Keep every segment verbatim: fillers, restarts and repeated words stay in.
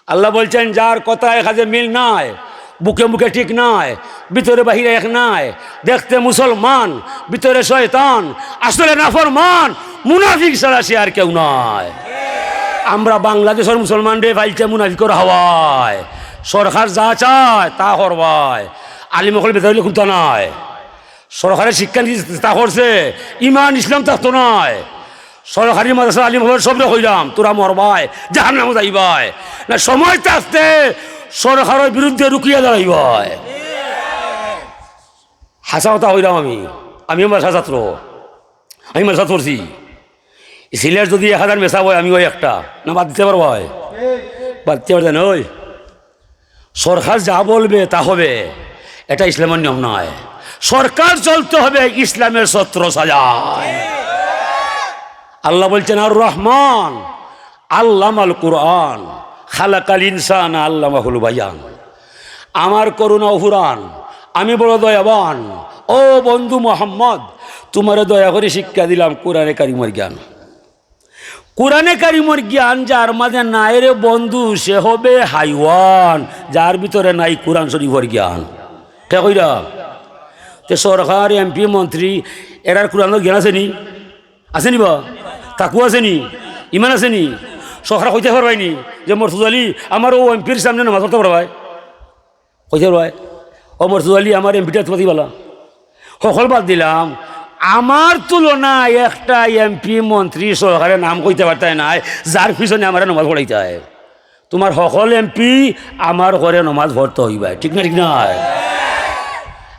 আল্লাহ বলছেন, যার কথায় কাজে মিল নাই, বুকে মুখে ঠিক নাই, ভিতরে বাহিরে এক নাই, দেখতে মুসলমান, ভিতরে শয়তান, আসলে নাফরমান, মুনাফিক ছাড়া সে আর কেউ নাই। আমরা বাংলাদেশর মুসলমানরে ফাইলছে মুনাফিকর হাওয়ায়, সরকার যা চায় তা করবায়, আলিম অকল বেতাইলে কুন্তা নাই। সরকারে শিক্ষা নীতি যেতা করছে, ইমান ইসলাম থাকতো নায়। সরকারি মাদ্রাসার আলিম অকলরে সবরে কইলাম, তোরা মরবায়, জাহান্নামো যাইবায়। না, সময় থাকতে সরকারর বিরুদ্ধে রুকিয়া দাঁড়াইবায়। হাছা কথা কইলাম আমি, আমিও মাদ্রাসা ছাত্র, আমি মাদ্রাসাত পড়ছি। সিলেট যদি এক হাজার মেসাব অয়, আমিও একটা, না বাদ দিতে পারবায়? বাদ দিতে পারতায় নায়। সরকার যা বলবে তা হবে, এটা ইসলামর নিয়ম নয়। সরকার চলতে হবে ইসলামের ছত্র ছায়ায়। আল্লাহ বলছেন, আর রহমান আল্লামাল কুরআন, খালাকাল ইনসান আল্লামাহুল বায়ান। আমার করুণা অফুরান, আমি বড় দয়াবান। ও বন্ধু মোহাম্মদ, তোমারে দয়া করি শিক্ষা দিলাম কোরআনে কারিমর জ্ঞান। কোরআনে কারিমর জ্ঞান যার মাঝে নাই রে বন্ধু, সে হবে হাইওয়ান, যার ভিতরে নাই কোরআন শরীফর জ্ঞান। কে কইরা? তে সরকার, এমপি, মন্ত্রী, এরার কোরআনর জ্ঞান আছে নি? আছে নি বা? তাকওয়া আছে নি? ইমান আছে নি? সরকার কইতে পারবায় নি যে, মর্তুজা আলী, আমার অউ এমপির সামনে নামাজ পড়তে পারবায়? কইতে পারবায়, ও মর্তুজা আলী, আমার এমপিটা তুমার বালা। হকল বাদ দিলাম, আমার তুলনায় একটা এমপি, মন্ত্রী, সরকারে নাম কইতে পারতায় নায়, যার পিছনে আমারে নমাজ পড়াইতায়। তুমার হকল এমপি আমার ঘরে নমাজ পড়তে অইবায়, ঠিক না? ঠিক নায়?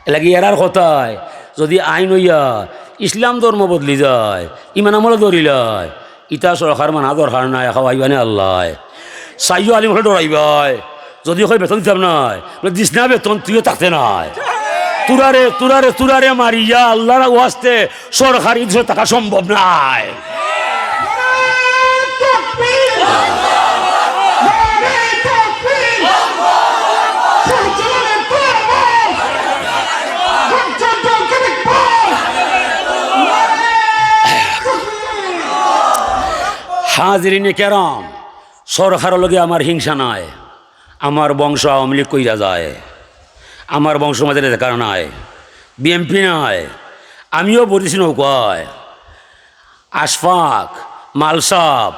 এরলাগি এরার কথায় যদি আইন অইয়া ইসলাম ধর্ম বদলি যায়, ইমান আমল ধরিলায়, ইতা সরকার মানা দরকার নাই, খাওয়াইবা নে আল্লায়। চাইও আলিম অকলরে ডরাইবায়, যদি কয় বেতন দিতাম নায়, বলে, দিস না বেতন, তুইও থাকতে নায়। তোরারে, তোরারে, তোরারে মারিয়া আল্লার ওয়াস্তে সরকারি দেশো থাকা সম্ভব নায়। হাজিরিনে কেরাম, সরকারর লগে আমার হিংসা নাই, আমার বংশ আওয়ামী লীগ কইরা যায়, আমার বংশর মাঝে রেজাকার নাই, বিএমপি নাই, আমিও বরিছি নৌকায়, আশফাক, মালসাব,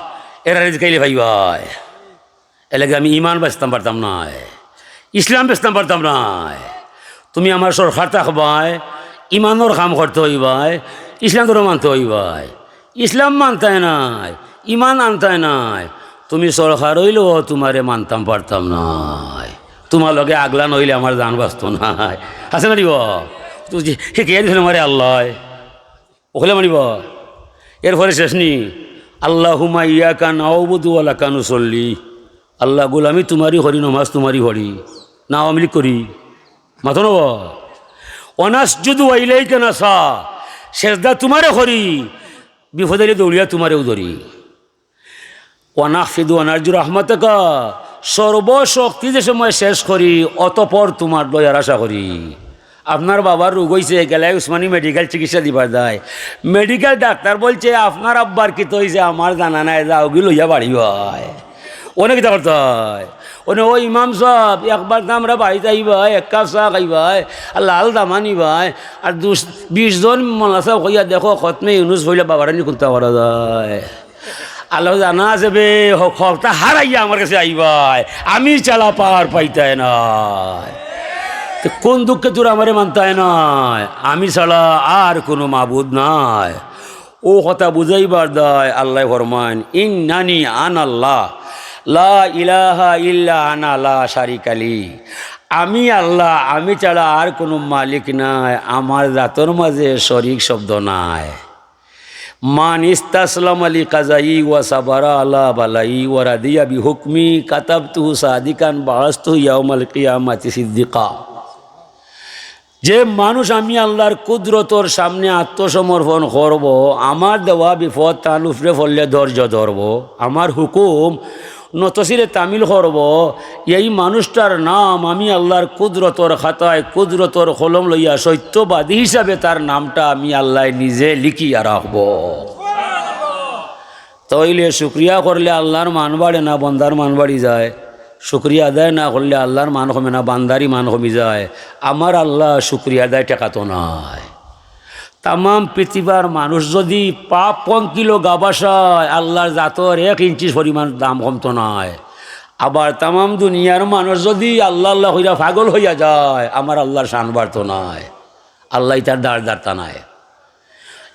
এরারে জিকাইলে পাইবায়। এরলাগি আমি ইমান বেচতাম পারতাম নায়, ইসলাম বেচতাম পারতাম নায়। তুমি আমার সরকার থাকবায়, ইমানর কাম করতে অইবায়, ইসলাম ধর্ম মানতে অইবায়। ইসলাম মানতায় নায়, ইমান আনতায় নায়, তুমি সরকার অইলেও তুমারে মানতাম পারতাম নায়। তুমার লগে আগলা নইলে আমার জান বাঁচতো নায়। আছে না নি বা? তো যে, হে কে দিছে আমারে আল্লায়? অকলে মানিবা। এরপরে শেষ নি, আল্লাহুম্মা ইয়াকা নাউবুদু ওয়া লাকা নুসল্লি। আল্লাহ, গোলামি তুমারই করি, নমাজ তুমারই পড়ি, না আওয়ামী লীগ করি? মাতো না বা। ওয়া নাসজুদু ওয়া ইলাইকা নাসআ, সেজদা তুমারে করি, বিপদ আইলে দৌড়িয়া তুমারেউ ধরি। ওয়া নাখফিদু ওয়া নারজু রাহমাতাকা, সর্বশক্তি যে সময় শেষ করি, অতঃপর তুমার দয়ার আশা করি। আপনার বাবার রোগ অইছে, গেলায় উসমানী মেডিকেল চিকিৎসা দিবার দায়। মেডিকেল ডাক্তার বলছে, আপনার আব্বার কিতা অইছে আমার জানা নাই, যাওগি লইয়া বাড়ি বায়। অনে কিতা করতায়? অনে, ও ইমাম সাব, একবার তো আমরা বাড়িত আইবায়, এক কাপ চা খাইবায়, আর লাল দামা নিবায়, আর দুস-, বিশ জন মৌলানা সাব কইয়া দেখো, খতমে ইউনুস পড়িয়া বাবারে নি কুন্তা করা যায়। আল্লাহ জানা আছে বে, হক, হকটা হারাইয়া আমার কাছে আইবায়, আমি ছাড়া পার পাইতায় নায়। তে কোন দুঃখে তোরা আমারে মানতায় নায়? আমি ছাড়া আর কোনো মাবুদ নাই। অউ কথা বুঝাইবার দায় আল্লায় ফরমাইন, ইন্নানি আনাল্লাহ, লা ইলাহা ইল্লা আনা লা শারিকা লি। আমি আল্লাহ, আমি ছাড়া আর কোনো মালিক নাই, আমার জাতর মাঝে শরিক শব্দ নাই। মান ইস্তাসলামা লি কাযাই ওয়া সাবারা আলা বালাই ওয়া রাদিয়া বিহুকমি কাতাবতুহু সাদিকান বাআসতুহু ইয়াউমাল কিয়ামাতি সিদ্দিকা। যে মানুষ আমি আল্লাহর কুদরতর সামনে আত্মসমর্পণ করব, আমার দেওয়া বিপদ তান উপরে পড়লে ধৈর্য ধরব, আমার হুকুম নতশিরে তামিল করব, এই মানুষটার নাম আমি আল্লাহর কুদরতর খাতায় কুদরতর কলম লইয়া সত্যবাদী হিসাবে তার নামটা আমি আল্লাহ নিজে লিখিয়া রাখব। তাইলে শুকরিয়া করলে আল্লাহর মান বাড়ে না বন্দার মান বাড়ি যায়? শুকরিয়া আদায় না করলে আল্লার মান কমে না, বান্দারই মান কমি যায়। আমার আল্লা শুকরিয়া আদায় ঠেকাতো নায়। তামাম পৃথিবীর মানুষ যদি পাপ পঙ্কিলো গা ভাসায়, আল্লার জাতর এক ইঞ্চি পরিমাণ দাম কমতো নায়। আবার তামাম দুনিয়ার মানুষ যদি আল্লা আল্লা কইরা পাগল অইয়া যায়, আমার আল্লার শান বাড়তো নায়। আল্লায় তার দাঁড় দাঁড়তা নায়।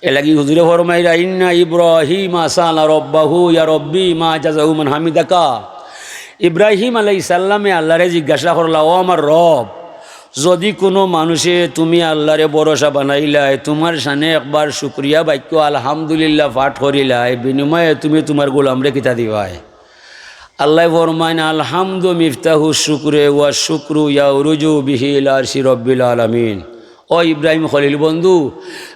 এরলাগি হুজুরে ফরমাইরা, "ইন্না ইব্রাহিমা সাআলা রাব্বাহু ইয়া রাব্বি মা জাযাউ মান হামিদাকা।" ইব্রাহিম আলাইহিস সালামে আল্লারে জিজ্ঞাসা করলা, "ও আমার রব, যদি কুনু মানুষে তুমি আল্লারে ভরসা বানাইলায়, তুমার শানে একবার শুকরিয়া বাক্য আলহামদুলিল্লাহ পাঠ করিলায়, বিনিময়ে তুমি তুমার গোলামরে কিতা দিবায়?" আল্লায় ফরমাইন, "আলহামদু মিফতাহু শুকরে ওয়া শুকরু ইয়াউরুজু বিহি ইলা আরশি রব্বিল আলামিন।" ও ইব্রাহিম খলিল বন্ধু,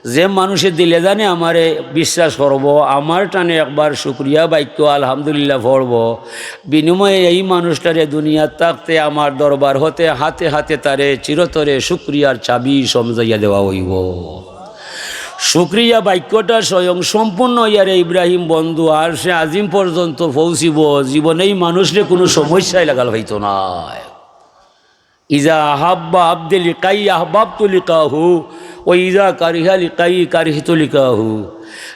যে মানুষে দিলে জানে আমারে বিশ্বাস করবো, আমার টানে একবার শুকরিয়া বাক্য আলহামদুলিল্লাহ পড়বো, বিনিময়ে এই মানুষটারে দুনিয়াত থাকতে আমার দরবার হতে হাতে হাতে তারে চিরতরে শুকরিয়ার চাবি সমজাইয়া দেওয়া অইবো। শুকরিয়া বাক্যটা স্বয়ং সম্পূর্ণ অইয়ারে ইব্রাহিম বন্ধু আরশে আজিম পর্যন্ত পৌঁছিবো, জীবনে এই মানুষরে কুনু সমস্যায় লাগাল পাইতো নায়। ইজা আহাব্বা আব্দি লিকাই আহবাবতু লিকাহু, ও ইজা কারিহা লিকাই কারিহতু লিকাহু।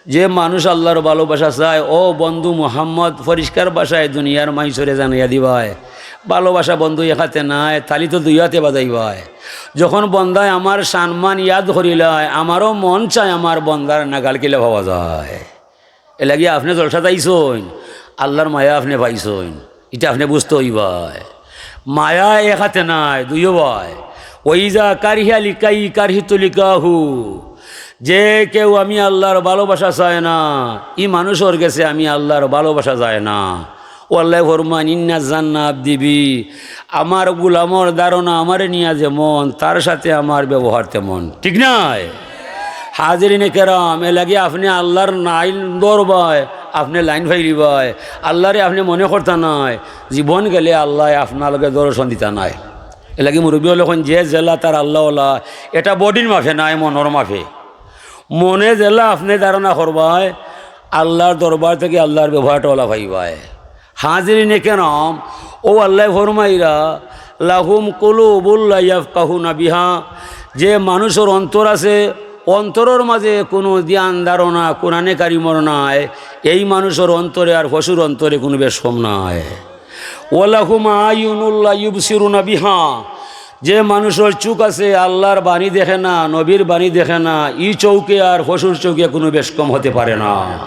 যে মানুষ আল্লার ভালোবাসা চায়, ও বন্ধু মুহাম্মদ, পরিষ্কার ভাষায় দুনিয়ার মাইনষরে জানাইয়া দিবায়, ভালোবাসা বন্ধু এক হাতে নায়, তালি তো দুই হাতে বাজাইবায়। যখন বন্দায় আমার শানমান ইয়াদ করিলায়, আমারও মন চায় আমার বন্দার নাগাল কিলা পাওয়া যায়। এরলাগি আপনে জলসাত আইছইন, আল্লার মায়া আপনে পাইছইন, ইটা আপনে বুঝতে অইবায়। মায়া এক হাতে নায়, দুইও বায়। ওয়াইজা কারিহা লিকাই কারিহতু লিকাহু। যে কেউ আমি আল্লার ভালোবাসা চায় না, ই মানুষর গেছে আমি আল্লার ভালোবাসা যায় না। ও আল্লায় ফরমাইন, "ইন্না জান্না আব্দি বি।" আমার গুলামর ধারণা আমারে নিয়া যেমন, তার সাথে আমার ব্যবহার তেমন। ঠিক নায়? হাজিরিনে কেরাম, এরলাগি আপনে আল্লার লাইন ধরবায়, আপনে লাইন ফাইলিবায়, আল্লারে আপনে মনে করতা নায়, জীবন গেলে আল্লায় আপনার লগে দর্শন দিতা নায়। এরলাগি মুরব্বি অকলে কইন, "যে যেলা তার আল্লা অলা", এটা বডির মাফে নায়, মনর মাফে। মনে যেলা আপনে ধারণা করবায়, আল্লার দরবার থাকি আল্লার ব্যবহারটা অলা পাইবায়। হাজিরিনে কেরাম, ও আল্লায় ফরমাইরা, "লাহুম কুলুবুল লা ইয়াফকাহুনা বিহা", যে মানুষর অন্তর আছে, অন্তরর মাঝে কুনু জ্ঞান ধারণা কুরআনে কারিমর নাই, এই মানুষর অন্তরে আর পশুর অন্তরে কুনু বেশকম নাই। "ওয়ালাহুম আয়ুনুল লা ইউবসিরুনা বিহা", যে মানুষর চউখ আছে, আল্লার বাণী দেখে না, নবীর বাণী দেখে না, ই চউখে আর পশুর চউখে কুনু বেশকম হতে পারে না।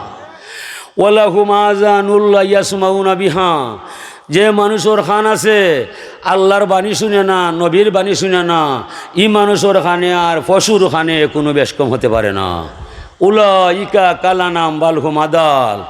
"ওয়ালাহুম আযানুল লা ইয়াসমাউনা বিহা", যে মানুষর কান আছে, আল্লার বাণী শুনে না, নবীর বাণী শুনে না, ই মানুষর কানে আর পশুর কানে কুনু বেশকম হতে পারে না। "উলাইকা কাল আনআম বাল হুম আদাল",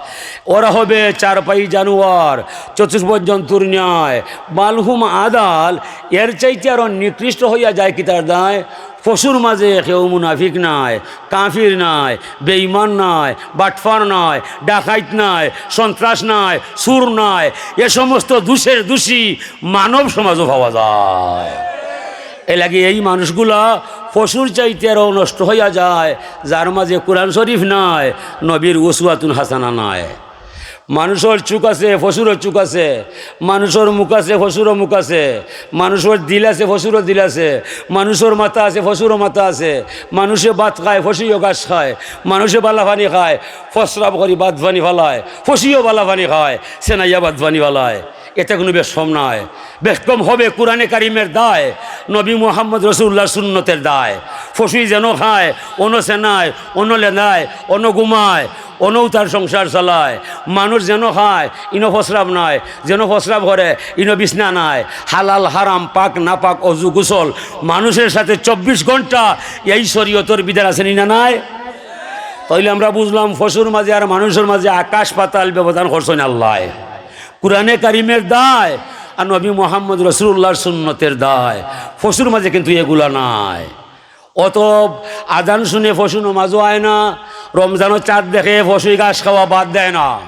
ওরা হবে চারপাই জানোয়ার, চতুষ্পদ জন্তুর ন্যায়। "বাল হুম আদাল", এর চাইতে আরো নিকৃষ্ট হইয়া যায় কিতার দায়? পশুর মাঝে কেউ মুনাফিক নায়, কাফির নায়, বেঈমান নায়, বাটপার নায়, ডাকাইত নায়, সন্ত্রাস নায়, চুর নায়, এ সমস্ত দোষের দোষী মানব সমাজও পাওয়া যায়। এরলাগি এই মানুষগুলা পশুর চাইতে আরো নষ্ট হইয়া যায়, যার মাঝে কুরআন শরীফ নাই, নবীর উসওয়াতুন হাসানা নাই। মানুষর চউখ আছে, পশুরও চউখ আছে, মানুষর মুখ আছে, পশুরও মুখ আছে, মানুষর দিল আছে, পশুরও দিল আছে, মানুষর মাথা আছে, পশুরও মাথা আছে। মানুষে ভাত খায়, পশুও ঘাস খায়, মানুষে বালা পানি খায়, প্রস্রাব করি বাদ পানি ফালায়, পশুও বালা পানি খায়, সেনাইয়া বাদ পানি ফালায়। এতে কুনু বেশকম নাই। বেশকম হবে কুরআনে কারিমের দায়, নবী মুহাম্মদ রসুলুল্লাহর সুন্নতের দায়। পশুই যেন খায়, অনো সেনায়, অনো লেদায়, অনো ঘুমায়, অনও তার সংসার চালায়। মানুষ যেন খায়, ইনো প্রস্রাব নাই, যেন প্রস্রাব করে, ইনো বিছনা নাই। হালাল হারাম, পাক নাপাক, অজু গোসল, মানুষের সাথে চব্বিশ ঘন্টা এই শরীয়তর বিধান আছে নি না নাই? তাইলে আমরা বুঝলাম পশুর মাঝে আর মানুষর মাঝে আকাশ পাতাল ব্যবধান করছইন আল্লায়। কুরআনে কারিমের দায় আর নবী মুহাম্মদ রসুলুল্লাহর সুন্নতের দায়, পশুর মাঝে কিন্তু এগুলা নাই। অতএব আজান শুনে পশু নমাজও আয় না, রমজানর চাঁদ দেখে পশুই ঘাস খাওয়া বাদ দেয় না।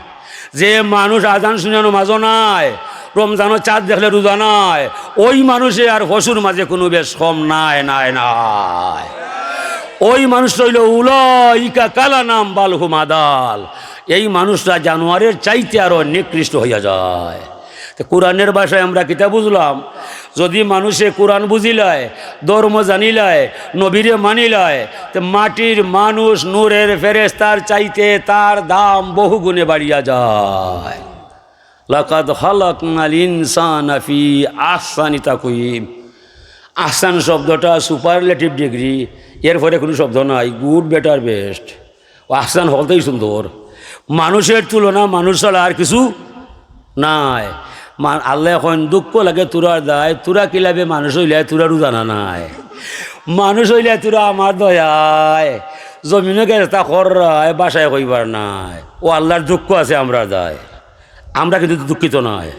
যে মানুষ আজান শুনে নমাজও নাই, রমজানর চাঁদ দেখলে রোজা নাই, ওই মানুষে আর পশুর মাঝে কুনু বেশকম নাই, নাই, নাই। ওই মানুষ অইল উলাইকা কাল আনআম বাল হুম আদাল। এই মানুষরা জানোয়ারের চাইতে আরো নিকৃষ্ট হইয়া যায়। কোরআনের ভাষায় আমরা কিতা বুঝলাম? যদি মানুষে কোরআন বুঝিলায়, ধর্ম জানিলায়, নবীরে মানিলায়, তে মাটির মানুষ নূরের ফেরেশতার চাইতে তার দাম বহু গুণে বাড়িয়া যায়। লাকাদ খালাকনাল ইনসানা ফি আহসানি তাকওয়িম। আহসান শব্দটা superlative degree, এরপরে কোনো শব্দ নাই, good, better, best। ও আহসান হকলতেই সুন্দর। মানুষের তুলনা মানুষ ছাড়া আর কিছু নাই। মা-, আল্লায় কইন, "দুঃখ লাগে তুরার দায়, তুরা কিলাবে মানুষ অইলায়, তুরারও জানা নাই। মানুষ অইলায় তুরা আমার দয়ায়, জমিনো গেছতা কররায়, ভাষায় কইবার নাই।" ও আল্লার দুঃখ আছে আমরার দায়, আমরা কিন্তু দুঃখিত নায়।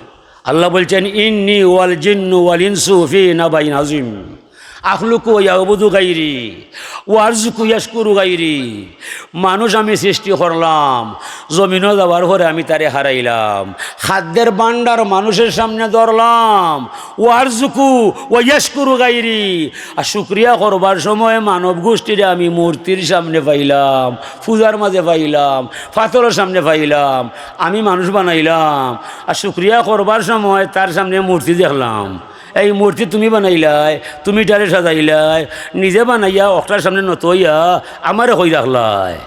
আল্লাহ বলছেন, "ইন্নি ওয়াল জিন্নু ওয়াল ইনসু ফি নাবাইন আজিম।" আখলুকু ওয়া ইয়াবুদু গাইরি, ওয়া আরজুকু ইয়াশকুরু গাইরি। মানুষ আমি সৃষ্টি করলাম, জমিনো যাওয়ার পরে আমি তারে হারাইলাম। খাদ্যের ভান্ডার মানুষের সামনে ধরলাম, ওয়া আরজুকু ওয়া ইয়াশকুরু গাইরি। আর শুকরিয়া করবার সময় মানব গোষ্ঠীরে আমি মূর্তির সামনে পাইলাম, পূজার মাঝে পাইলাম, পাথরর সামনে পাইলাম। আমি মানুষ বানাইলাম, আর শুকরিয়া করবার সময় তার সামনে মূর্তি দেখলাম। এই মূর্তি তুমি বানাইলায়, তুমি ইটারে সাজাইলায়, নিজে বানাইয়া অকটার সামনে নত অইয়া আমারে কই রাখলায়।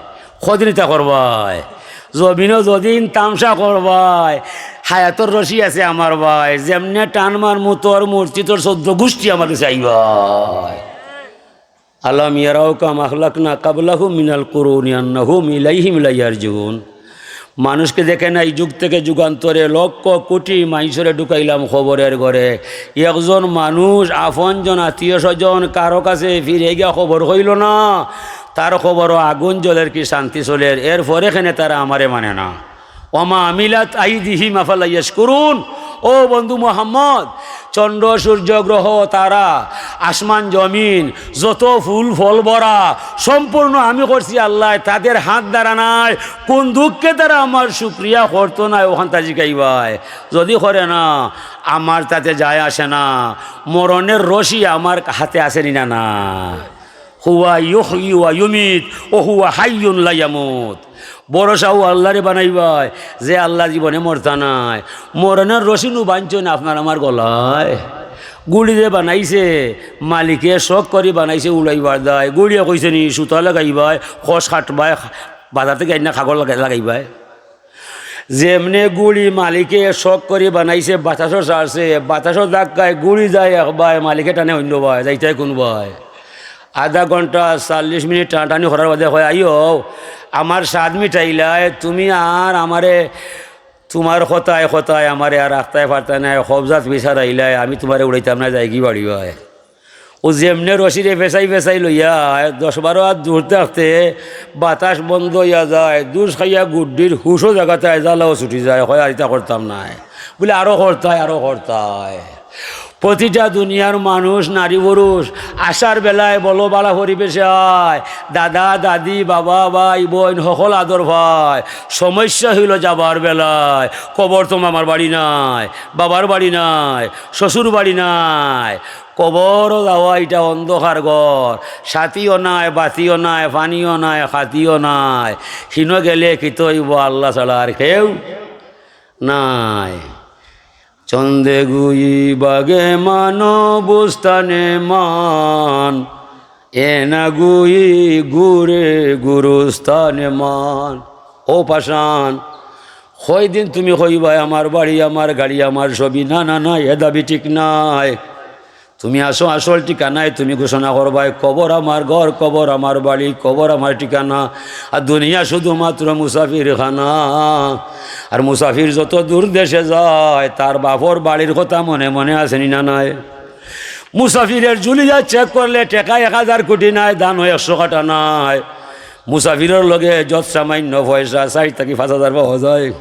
কদিন ইতা করবায়? জমিনো যদিন তামশা করবায়, হায়াতর রশি আছে আমার ভাই, যেমনে টান মারমু তোর মূর্তি তোর চৌদ্দ গুষ্টি আমার গেছে আইবায়। আলাম ইয়ারাও কাম আহলাকনা কাবলাহুম মিনাল কুরুনি আন্নাহুম ইলাইহিম লা ইয়ারজিউন। মানুষকে দেখে না, এই যুগ থেকে যুগান্তরে লক্ষ কোটি মাইনষরে ঢুকাইলাম কবরের ঘরে। একজন মানুষ, আপনজন, আত্মীয় স্বজন, কারো কাছে ফিরে গিয়া খবর কইল না, তার কবরও আগুন জ্বলের কি শান্তি চলের, এরপরে কেনে তারা আমারে মানে না। ওমা আমিলাত আইদিহিম আফালা ইয়াশকুরুন। ও বন্ধু মোহাম্মদ, চন্দ্র, সূর্য, গ্রহ, তারা, আসমান, জমিন, যত ফুল ফল ভরা, সম্পূর্ণ আমি করছি আল্লায়, তাদের হাত দ্বারা নাই। কোন দুঃখে তারা আমার শুকরিয়া করতো না, অখানতা জিকাইবায়। যদি করে না, আমার তাতে যায় আসে না। মরণের রশি আমার হাতে আছে নি না? না। হুয়া ইউহয়ি ওয়া ইউমিত ওয়া হুয়া হাইয়ুন লা ইয়ামুত। ভরসা ও আল্লারে বানাইবায়, যে আল্লা জীবনে মরতা নায়। মরণের রশি নু বানছইন আপনার আমার গলায়। গুড়ি যে বানাইছে, মালিকে শখ করি বানাইছে উড়াইবার দায়। গুড়িয়ে কইছে নি, সুতা লাগাইবায়, খস কাটবায়, বাজার থাকি আইনা কাগজ লাগা-, লাগাইবায়। যেমনে গুড়ি মালিকে শখ করি বানাইছে, বাতাসও ছাড়ছে, বাতাসও ধাক্কায় গুড়ি যায় একবায়, মালিকে টানে অইন্য বায়, যাইতায় কুনবায়। আধা ঘন্টা, চল্লিশ মিনিট টানাটানি করার বাদে কয়, "আইও, আমার স্বাদ মিটাইলায়, তুমি আর আমারে, তুমার কথায় কথায় আমারে আর রাখতায় পারতায় নায়, কবজাত বিচার আইলায়, আমি তুমারে উড়াইতাম নায়, যাইগি বাড়িবায়।" ও যেমনে রশিরে ফেসাই ফেসাই লইয়া আয়, দশ বারো হাত দূর থাকতে বাতাস বন্ধ অইয়া যায়, দুষ খাইয়া গুড্ডির হুশও জাগাত আয়, জ্বালাও ছুটি যায়, কয়, "আর ইতা করতাম নায়।" বুলে, "আরো করতায়, আরো করতায়।" প্রতিটা দুনিয়ার মানুষ, নারী পুরুষ, আসার বেলায় বলো বালা পরিবেশে আয়, দাদা, দাদি, বাবা, ভাই, বইন, হকল আদর পায়। সমস্যা অইলো যাবার বেলায়, কবর তো মামার বাড়ি নায়, বাবার বাড়ি নায়, শ্বশুর বাড়ি নায়, কবরও যাওয়া ইটা অন্ধকার ঘর, সাথীও নায়, বাতিও নায়, পানিও নায়, খাতিও নায়, হিনো গেলে কিতা অইবো আল্লা ছাড়া আর কেউ নাই। চন্দে গুই বাগে মানো বুস্তানে মান, এ না গুই গুরে গুরুস্তানে মান। ও পাষাণ, কয়দিন তুমি কইবায় আমার বাড়ি, আমার গাড়ি, আমার ছবি? না, না, না, এ দাবি ঠিক নায়। তুমি আসো, আসল ঠিকানায় তুমি ঘোষণা করবায়, কবর আমার ঘর, কবর আমার বাড়ি, কবর আমার ঠিকানা। আর দুনিয়া শুধুমাত্র মুসাফির খানা। আর মুসাফির যত দূর দেশে যায়, তার বাপর বাড়ির কথা মনে মনে আছে নি না নাই? মুসাফিরের ঝুলিয়া চেক করলে টেকা এক হাজার কোটি নাই, ধানও একশো কাটা নাই। মুসাফিরর লগে যত সামান্য পয়সা, চাইর থাকি পাঁচ হাজার পাওয়া যায়,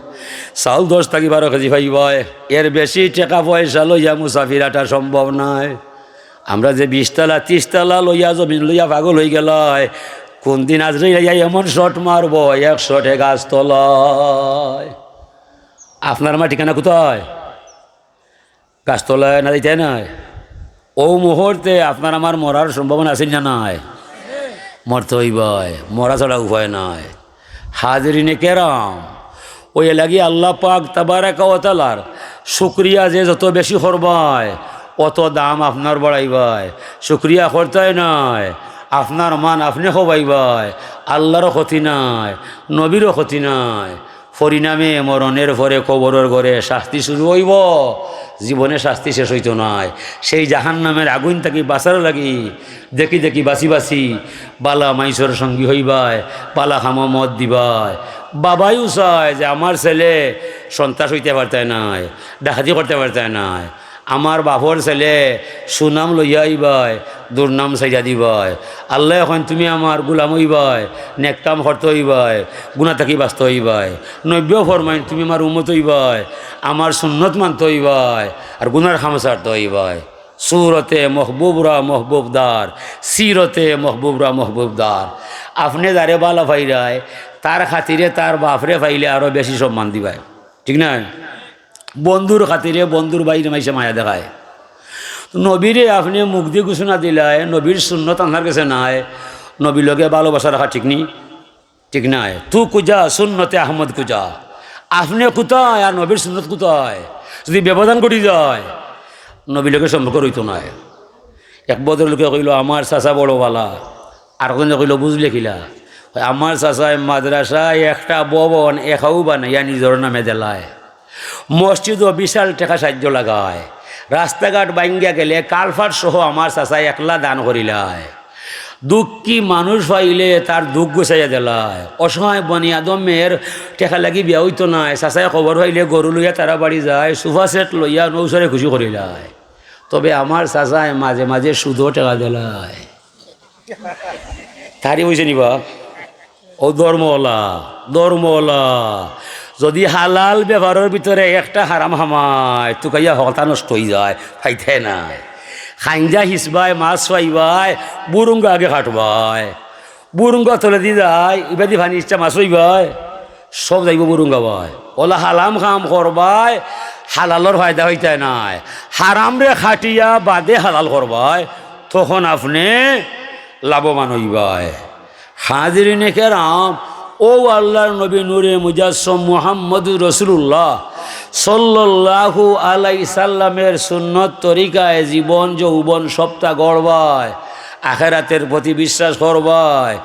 চাউল দশ থাকি বারো কেজি পাইবায়, এর বেশি টেকা পয়সা লইয়া মুসাফির আটা সম্ভব নায়। আমরা যে বিশ তালা, ত্রিশ তালা লইয়া, জমিন লইয়া পাগল অইগেলায়, কুনদিন আজরাইল আইয়া এমন শট মারবো, এক শটে গাছ তলায়। আপনার আমার ঠিকানা কোথায়? গাছ তলায় না, যাইতায় নায়। ও মুহূর্তে আপনার আমার মরার সম্ভাবনা আছে নি না নাই? মরতে অইবায়, মরা ছাড়া উপায় নাই। হাজিরিনে কেরাম, অউ লাগি আল্লা পাক তাবারাকা ওয়া তাআলার শুকরিয়া যে যত বেশি করবায়, অত দাম আপনার বাড়াইবায়। শুকরিয়া করতায় নায়, আপনার মান আপনে কমাইবায়। আল্লারও ক্ষতি নায়, নবীরও ক্ষতি নায়। পরিণামে মরণের পরে কবরর ঘরে শাস্তি শুরু অইবো, জীবনে শাস্তি শেষ অইতো নায়। সেই জাহান্নামের আগুইন থাকি বাঁচার লাগি দেখি দেখি বাছি বাছি বালা মাইনষর সঙ্গী অইবায়, বালা কামো মত দিবায়। বাবায়ও চায় যে আমার ছেলে সন্ত্রাস অইতে পারতায় নায়, ডাকাতি করতে পারতায় নায়, আমার বাপর ছেলে সুনাম লইয়া আইবায়, দুর্নাম ছাড়িয়া দিবায়। আল্লায় কইন, তুমি আমার গুলাম অইবায়, নেক কাম করতে অইবায়, গুনা থাকি বাঁচতে অইবায়। নবীয়েও ফরমাইন, তুমি আমার উম্মত অইবায়, আমার সুন্নত মানতে অইবায়, আর গুনার কাম ছাড়তে অইবায়। সুরতে মহবুবরা মহবুবদার, সিরতে মহবুবরা মহবুবদার। আপনে যারে বালা পাইরায়, তার খাতিরে তার বাপরে পাইলে আরো বেশি সম্মান দিবায়, ঠিক না? বন্ধুর খাতিরে বন্ধুর ভাইরে মাইনষে মায়া দেখায়। নবীরে আপনে মুখ দি ঘোষণা দিলায়, নবীর সুন্নত আপনার গেছে নাই, নবীর লগে ভালোবাসা রাখা ঠিক নি? ঠিক নায়। তু কুজা, সুন্নতে আহমদ কুজা। আপনে কুথায় আর নবীর সুন্নত কুথায়? যদি ব্যবধান ঘটি যায়, নবীর লগে সম্পর্ক রইতো নায়। এক ভদ্রলোকে কইলো, আমার চাচা বড় বালা। আর একজনে কইলো, বুঝলে কিলা? কয়, আমার চাচায় মাদ্রাসায় একটা ভবন একাউ বানাইয়া নিজর নামে দিলায়, মসজিদও বিশাল টেকা সাহায্য লাগায়, রাস্তাঘাট ভাঙ্গিয়া গেলে কালভার্ট সহ আমার চাচায় একলা দান করিলায়। দুঃখী মানুষ পাইলে তার দুঃখ গুছাইয়া দিলায়। অসহায় বনি আদমের টেকা লাগি বিয়া অইতো নায়। চাচায় খবর পাইলে গরু লইয়া তারা বাড়ি যায়, সোফা সেট লইয়া নৌসারে খুশি করিলায়। তবে আমার চাচায় মাঝে মাঝে সুদও টেকা দিলায়। তারি অইছে নি বা? ও ধর্মওয়ালা, ধর্মওয়ালা। যদি হালাল ব্যাপারর ভিতরে একটা হারাম হামায়, তুকাইয়া হকলতা নষ্ট অইযায়, পাইতায় নায়। খাইঞ্জা হিসবায়, মাছ পাইবায়, বুরুঙ্গা আগে কাটবায়। বুরুঙ্গা তলেদি যায়, ইবাদি পানি ইচ্ছা মাছ পাইবায়, সব যাইবো বুরুঙ্গা বায়। অলা হালাম কাম করবায়, হালালর ফায়দা অইতায় নায়। হারামরে কাটিয়া বাদে হালাল করবায়, তখন আপনে লাভবান অইবায়। হাজিরিনে কেরাম, অউ আল্লার নবী নূরে মুজাসসম মুহাম্মদুর রাসূলুল্লাহ সাল্লাল্লাহু আলাইহি সাল্লামের সুন্নত তরিকায় জীবন যৌবন সবটা গড়বায়, আখেরাতের প্রতি বিশ্বাস করবায়।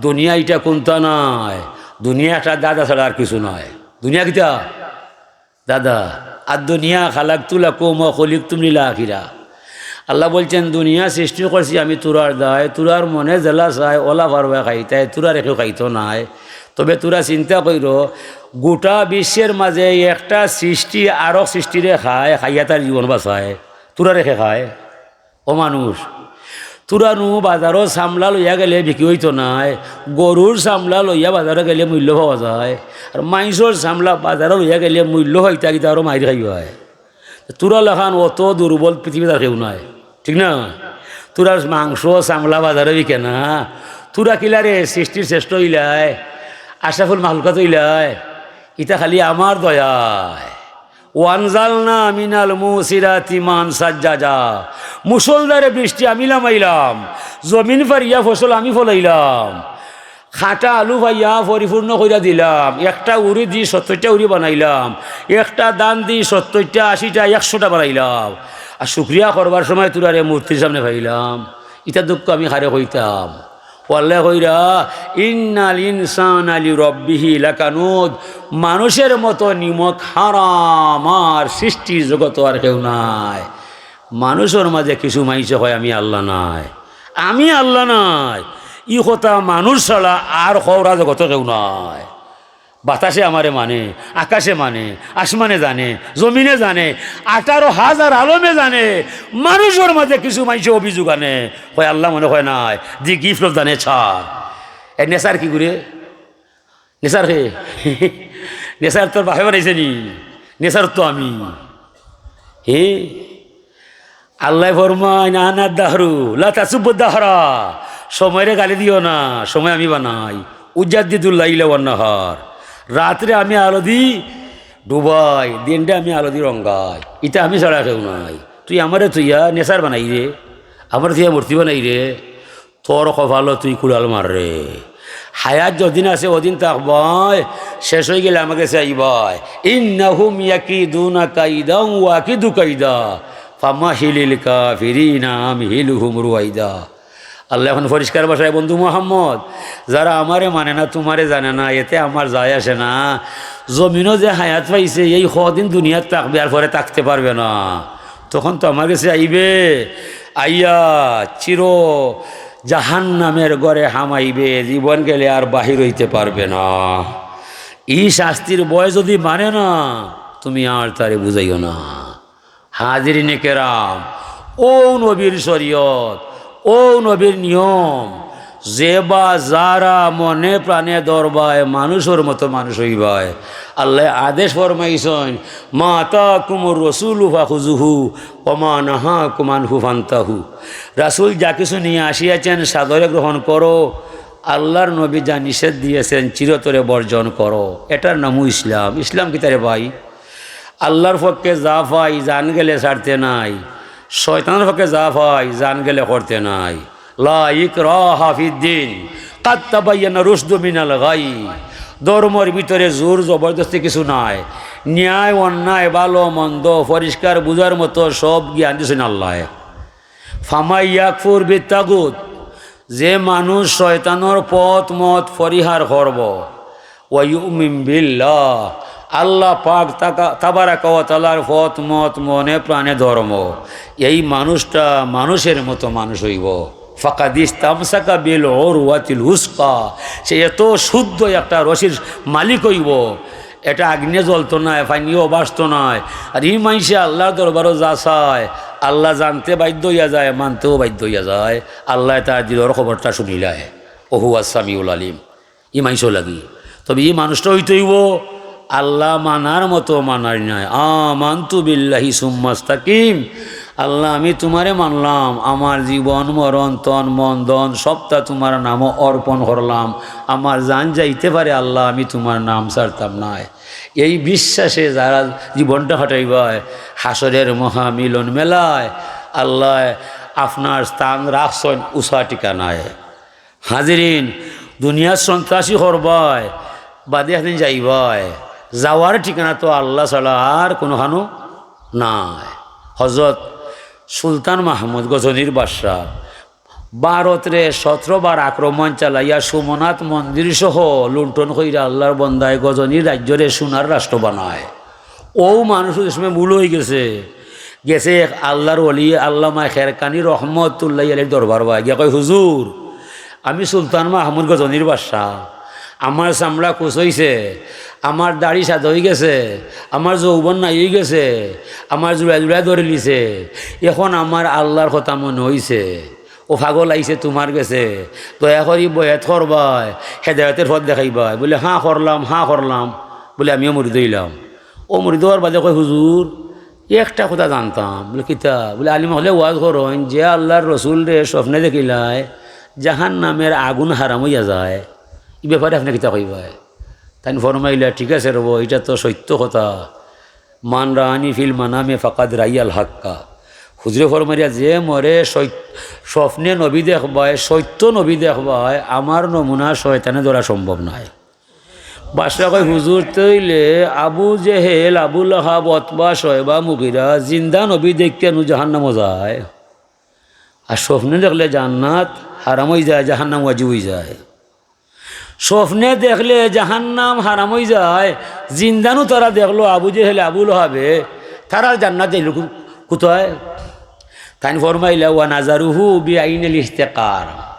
দুনিয়া ইটা কুন্তা নায়, দুনিয়া একটা দাদা ছাড়া আর কিছু নায়। দুনিয়া কিতা? দাদা। আর দুনিয়া খালাকতু লাকুম ওয়া খুলিকতুম লিল আখিরা। আল্লাহ বলছেন, দুনিয়া সৃষ্টি করছি আমি তুরার দায়, তুরার মনে যেলা চায়, অলা পারবায় খাইতায়, তুরারে কেউ খাইতো নায়। তবে তুরা চিন্তা কইরো, গোটা বিশ্বের মাঝে একটা সৃষ্টি আরক সৃষ্টিরে খায়, খাইয়া তার জীবন বাঁচায়, তুরারে কে খায়? ও মানুষ, তুরা নু বাজারো চামড়া লইয়া গেলে বিক্রি অইতো নায়, গরুর চামড়া লইয়া বাজারো গেলে মূল্য পাওয়া যায়, আর মাইনষর চামড়া বাজারো লইয়া গেলে মূল্য পাইতা কিতা আরো মাইর খাইবায়। তুরা লাখান অত দুর্বল পৃথিবীত আর কেউ নাই, ঠিক না? তুরার মাংস চামড়া বাজারো বিকে না, তুরা কিলারে সৃষ্টির শ্রেষ্ঠ অইলায়, আশরাফুল মাখলুকাত অইলায়, ইতা খালি আমার দয়ায়। ওয়ানজালনা মিনাল মুসিরাতি মান সাজ্জাজা, মুষলধারে বৃষ্টি আমি লামাইলাম, জমিন ফারিয়া ফসল আমি ফলাইলাম, কাটা আলু পাইয়া পরিপূর্ণ কইরা দিলাম, একটা উরি দি সত্তইরটা উরি বানাইলাম, একটা ধান দি সত্তইরটা, আশিটা, একশোটা বানাইলাম। আর শুকরিয়া করবার সময় তুরারে মূর্তির সামনে পাইলাম। ইতা দুঃখ আমি কারে কইতাম? ও আল্লায় কইরা, ইন্নাল ইনসানা লিরাব্বিহি লাকানুদ, মানুষের মতো নিমক হারাম আর সৃষ্টির জগতো আর কেউ নাই। মানুষর মাঝে কিছু মাইনষে কয়, আমি আল্লাহ নায়, আমি আল্লাহ নায়। ই কথা মানুষ ছাড়া আর খওরা জগতো কেউ নাই। বাতাসে আমারে মানে, আকাশে মানে, আসমানে জানে, জমিনে জানে, আঠারো হাজার আলমে জানে। মানুষর মাঝে কিছু মাইনষে অভিযোগ আনে, কয় আল্লাহ মনে কয় নাই, the gift of the nature। এ nature কিগুরে? Nature কে? Nature তোর বাপে বানাইছে নি? Nature তো আমি। হে? আল্লায় ফরমাইন, আনা দাহরু, লা তাসুব্বু দাহরা, সময়রে গালি দিও না, সময় আমি বানাই। উজাদ্দিদুল লাইলা ওয়ান নাহার, রাতরে আমি আলো দি ডুবাই, দিনরে আমি আলো দি রঙ্গাই, ইতা আমি ছাড়া কেউ নাই। তুই আমারে থইয়া nature বানাইরে, আমারে থইয়া মূর্তি বানাইরে, তোর কপালো তুই কুড়াল মাররে। হায়াত যদিন আছে, অদিন থাকবায়, শেষ অইগেলে আমার গেছে আইবায়। ইন্নাহুম ইয়াকিদুনা কাইদাও ওয়া আকিদু কাইদা, ফামাহিলিল কাফিরিনা আমহিলহুম রুয়াইদা। আল্লায় অখন পরিষ্কার ভাষায়, বন্ধু মুহাম্মদ, যারা আমারে মানে না, তুমারে জানে না, এতে আমার যায় আসে না। জমিনো যে হায়াত পাইছে, এই কদিন দুনিয়াত থাকবে, আর পরে থাকতে পারবে না। তখন তো আমার গেছে আইবে, আইয়া চির জাহান্নামের ঘরে হামাইবে, জীবন গেলে আর বাহির অইতে পারবে না। ই শাস্তির ভয় যুদি মানে না, তুমি আর তারে বুঝাইও না। হাজিরিনে কেরাম, অউ নবীর শরীয়ত, অউ নবীর নিয়ম, যে বা যারা মনে প্রাণে ধরবায়, মানুষর মতো মানুষ অইবায়। আল্লায় আদেশ ফরমাইছইন, "মা আতাকুমুর রাসূলু ফাখুযুহু ওয়া মা নাহাকুম আনহু ফান্তাহু।" রাসূল যা কিছু নিয়া আসিয়াছেন, সাদরে গ্রহণ করো। আল্লার নবী যা নিষেধ দিয়েছেন, চিরতরে বর্জন করো। এটার নামও ইসলাম। ইসলাম কিতা রে ভাই? আল্লার পক্ষে যা পাই, জান গেলে ছাড়তে নাই। শয়তানর পক্ষে যা পাই, জান গেলে করতে নাই। লা ইকরাহা ফিদ্দিন, কাদ তাবায়্যানা রুশদু মিনাল গাই। ধর্মর ভিতরে জোর জবরদস্তি কিছু নাই। ন্যায় অন্যায়, ভালো মন্দ পরিষ্কার বুঝার মতো সব জ্ঞান দিছইন আল্লায়। ফামাই ইয়াকফুর বিত্তাগুত, যে মানুষ শয়তানর পথ মত পরিহার করব, ওয়া ইউমিন বিল্লাহ, আল্লাহ পাক তাকা-, তাবারাকা ওয়া তাআলার পথ মত মনে প্রাণে ধর্ম, এই মানুষটা মানুষের মতো মানুষ অইব। ফাকাদ ইস্তামসাকা বিল উরওয়াতিল উসকা, সে এত শুদ্ধ একটা রশির মালিক অইব, এটা আগুনে জ্বলতো নায়, পানিও ভাসতো নায়। আর ই মানষে আল্লার দরবারো যা চায়, আল্লায় জানতে বাধ্য অইয়া যায়, মানতেও বাধ্য অইয়া যায়। আল্লায় তার দিলর খবরটা শুনিলায়। ওহুয়া সামিউল আলিম। ই মানষও লাগি। তবে ই মানুষটা অইতে অইব আল্লা মানার মতো মানার নায়। আমানতু বিল্লাহি সুম্মাস্তাকিম। আল্লা, আমি তুমারে মানলাম, আমার জীবন মরণ, তন মন ধন সবটা তুমার নামো অর্পণ করলাম। আমার জান যাইতে পারে আল্লা, আমি তুমার নাম ছাড়তাম নায়। এই বিশ্বাসে যারা জীবনটা কাটাইবায়, হাশরের মহামিলন মেলায় আল্লায় আপনার স্থান রাখছইন উঁচা ঠিকানায়। হাজিরিন, দুনিয়াত সন্ত্রাসী করবায়, বাদে একদিন যাইবায়। যাওয়ার ঠিকানা তো আল্লা ছাড়া আর কুনুখানো নাই। হজরত সুলতান মাহমুদ গজনীর বাদশা ভারতরে সতরো বার আক্রমণ চালাইয়া সোমনাথ মন্দির সহ লুণ্ঠন কইরা আল্লার বন্দায় গজনীর রাজ্যরে সোনার রাষ্ট্র বানায়। অউ মানুষ অউ সময় মূল অইগেছে। গেছে এক আল্লার ওলি আল্লামা খেরকানি রহমতুল্লাহি আলাইহির দরবারবায়, গিয়া কয়, "হুজুর, আমি সুলতান মাহমুদ গজনীর বাদশা, আমার চামড়া কুচইছে, আমার দাড়ি সাদা অইগেছে, আমার যৌবন নাই অইগেছে, আমার জুড়ায় জুড়ায় ধরিলিছে, এখন আমার আল্লার কথা মনো অইছে।" অউ পাগল আইছে তুমার গেছে, দয়া করি বয়াত করবায়, হেদায়তের পথ দেখাইবায়। বুলে, "হাঁ করলাম, হাঁ করলাম।" বুলে, "আমিও মুরিদ অইলাম।" অউ মুরিদ অওয়ার বাদে কয়, "হুজুর, একটা কথা জানতাম।" বুলে, "কিতা?" বুলে, "আলিম অকলে ওয়াজ করইন যে আল্লার রসুলরে স্বপ্নে দেখিলায় জাহান্নামের আগুন হারাম অইয়া যায়, ই ব্যাপারে আপনে কিতা কইবায়?" তাইন ফরমাইলা, "ঠিক আছে রব, ইটা তো সত্য কথা।" মান রাআনি ফিল মানামে ফাকাদ রাইয়াল হাক্কা। হুজুরে ফরমাইরা, "যে মরে সত্য, স্বপ্নে নবী দেখবায়, সত্য নবী দেখবায়, আমার নমুনা শয়তানে ধরা সম্ভব নায়।" বাদশা কয়, "হুজুর, তইলে আবু জেহেল, আবু লাহাব, অতবা, শয়বা, মুগিরা জিন্দা নবী দেখিয়া নু জাহান্নামো যায়, আর স্বপ্নে দেখলে জান্নাত হারাম অইযায়, জাহান্নাম ওয়াজিব অইযায়।" স্বপ্নে দেখলে জাহান্নাম হারাম অইযায়, জিন্দানু তারা দেখলো আবু জেহেলে, আবু লহাবে, তারার জান্নাত যাইল কু-, কুতায়? তাইন ফরমাইলা, "ওয়া নাজারুহু বিআইনিল ইহতিকার।"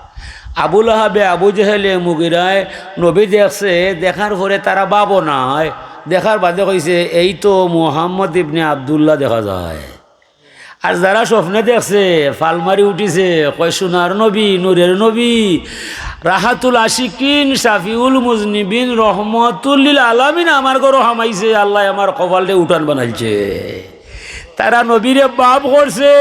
আবু লহাবে, আবু জেহেলে, মুগিরায় নবী দেখছে, দেখার পরে তারা ভাবও নাই, দেখার বাদে কইছে, "এই তো মুহাম্মদ ইবনে আব্দুল্লাহ দেখা যায়।" আর যারা স্বপ্নে দেখছে, ফাল মারি উঠিছে, কয়, "সোনার নবী, নূরের নবী, রাহাতুল আশিকিন, শাফিউল মুজনিবিন, রহমতুল্লিল আলামিন আমার ঘরো হামাইছে, আল্লায় আমার কপালরে উঠান বানাইছে।" তারা নবীরে ভাব করছে,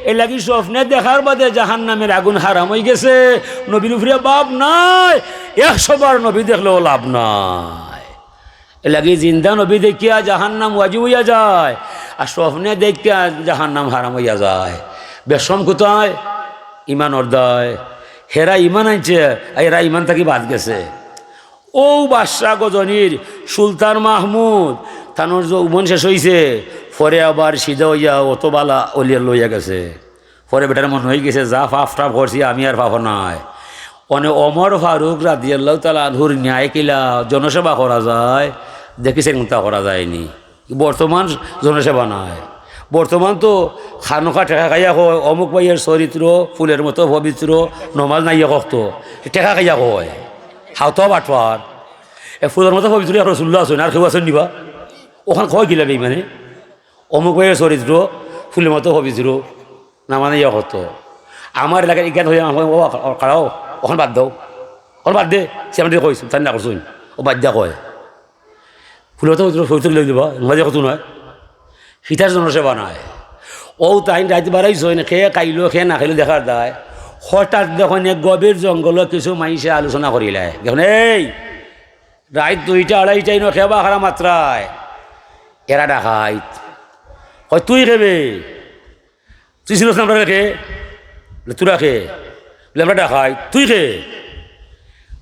এরলাগি স্বপ্নে দেখার বাদে জাহান্নামের আগুন হারাম অইগেছে, নবীর উপরে ভাব নাই, একশো বার নবী দেখলেও লাভ নাই। এরলাগি জিন্দা নবী দেখিয়া জাহান্নাম ওয়াজিব অইয়া যায়, আর স্বপ্নে দেখিয়া জাহান্নাম হারাম অইয়া যায়। বেশরম কুতায়? ইমানর দায়। হেরা ইমান আনছে, আর এরা ইমান থাকি বাদ গেছে। অউ বাদশা গজনির সুলতান মাহমুদ, তানর যৌবন শেষ অইছে, পরে আবার সিধা অইয়া অত বালা অলিয়ে লইয়া গেছে। পরে বেটার মনো অইগেছে, যা পাপ টাপ করছি আমি আর পাপ নাই। অনে ওমর ফারুক রাদিয়াল্লাহু তাআলা আনহুর ন্যায় কিলা জনসেবা করা যায়, দেখি সেগুনতা করা যায়নি। বর্তমান জনসেবা নাই। বর্তমান তো খানোখা টেকা খাইয়া কয়, অমুক ভাইয়ের চরিত্র ফুলের মতো পবিত্র, নমাজ নাই এক অক্ত, টেকা খাইয়া কয়। হাও তো বাটপার। এ ফুলের মতো পবিত্র এক রসুল্লাহ আছইন, আর কেউ আছইন নিবা? অখান কয় কিলা বেইমানে? অমুক ভাইয়ের চরিত্র ফুলের মতো পবিত্র, নমাজ নাই এক অক্ত। আমার এলাকার ইজ্ঞান হইয়া আমার, "ও, কাড়াও, অখান বাদ দেও, অখান বাদ দে।" সে আমারে কইছে, তাই না করছইন, ও বাদ দিয়া কয়। ফুলের মতো পবিত্র, পবিত্র লই দিবা, নমাজ এক অক্ত নায়। হিতার জনসেবা নাই। অউ তাইন রাইত বারাইছইন, কে খাইলো, কে না খাইলো দেখার দায়। হঠাৎ দেখইন এক গভীর জঙ্গলো কিছু মাইনষে আলোচনা করিলায়। দেখইন, "এই, রাইত দুইটা আড়াইটায় ইনো কে বা কারা মাতরায়?" "এরা ডাকাইত।" কয়, "তুই কে বে? তুই চিনস না আমরারে কে?" বলে, "তুরা কে?" বলে, "আমরা ডাকাইত।" "তুই কে?"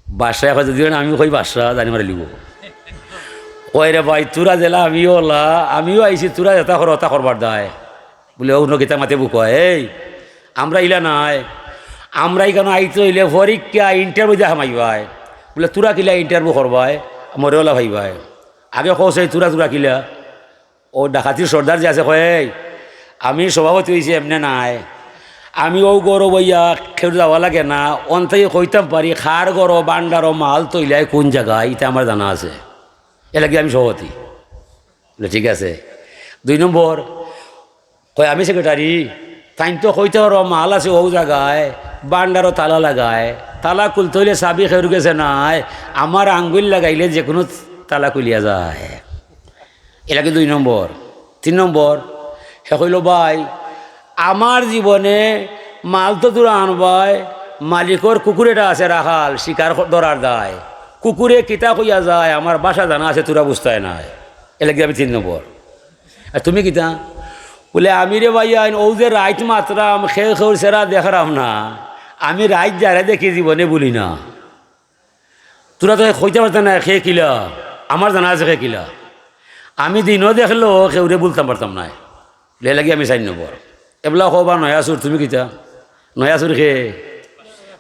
বাদশায় কয়, "যদি না আমি কই বাদশা, জানি মারিলিবো।" কয়, "রে ভাই, তুরা যেলা আমিও অলা, আমিও আইছি তুরা যেতা করো অতা করবার দায়।" বলে, "অউ নকিতা মাতে বুকয়, এই, আমরা ইলা নায়, আমরা ইখানো আইতে অইলে পরীক্ষা, interview দিয়া হামাইবায়।" বলে, "তুরা কিলা interview করবায়, মরে অলা ভাইবায়। আগে কও চাই তুরা, তুরা কিলা?" অউ ডাকাতির সর্দার যে আছে কয়, "এই, আমি সভাপতি অইছি এমনে নায়, আমি অউ ঘরো বইয়া কেউর যাওয়া লাগে না, অন্তাই কইতাম পারি কার ঘরো ভান্ডারো মাল থইলায় কুন জাগায়, ইতা আমার জানা আছে, এরলাগি আমি সভাপতি।" বলে, "ঠিক আছে।" দুই নম্বর কয়, "আমি সেক্রেটারি, তাইন তো কইতা পারো মাল আছে অউ জাগায়, ভান্ডারো তালা লাগায়, তালা খুলতে অইলে চাবি কেউর গেছে নায়, আমার আঙ্গুইল লাগাইলে যেকুনু তালা খুলিয়া যায়।" এরলাগি দুই নম্বর। তিন নম্বর, হে কইলো, "ভাই, আমার জীবনে মাল তো তুরা আনবায়, মালিকর কুকুর এটা আছে রাখাল, শিকার ক-, ধরার দায়। কুকুরে কিতা কইয়া যায়, আমার ভাষা জানা আছে, তুরা বুঝতায় নায়। এরলাগি আমি তিন নম্বর।" "আর তুমি কিতা?" বলে, "আমি রে ভাইয়াইন, অউ যে রাইত মাতরাম, কেউ কেউর চেহারা দেখরাম না, আমি রাইত যারে দেখি জীবনে ভুলি না।" তুরা তো কইতা পারতা নায় কে কিলা, আমার জানা আছে কে কিলা। আমি দিনো দেখলেও কেউরে ভুলতাম পারতাম নায়, এরলাগি আমি চাইর নম্বর। এবলা কও বা নয়া চুর, তুমি কিতা? নয়া চুর কে?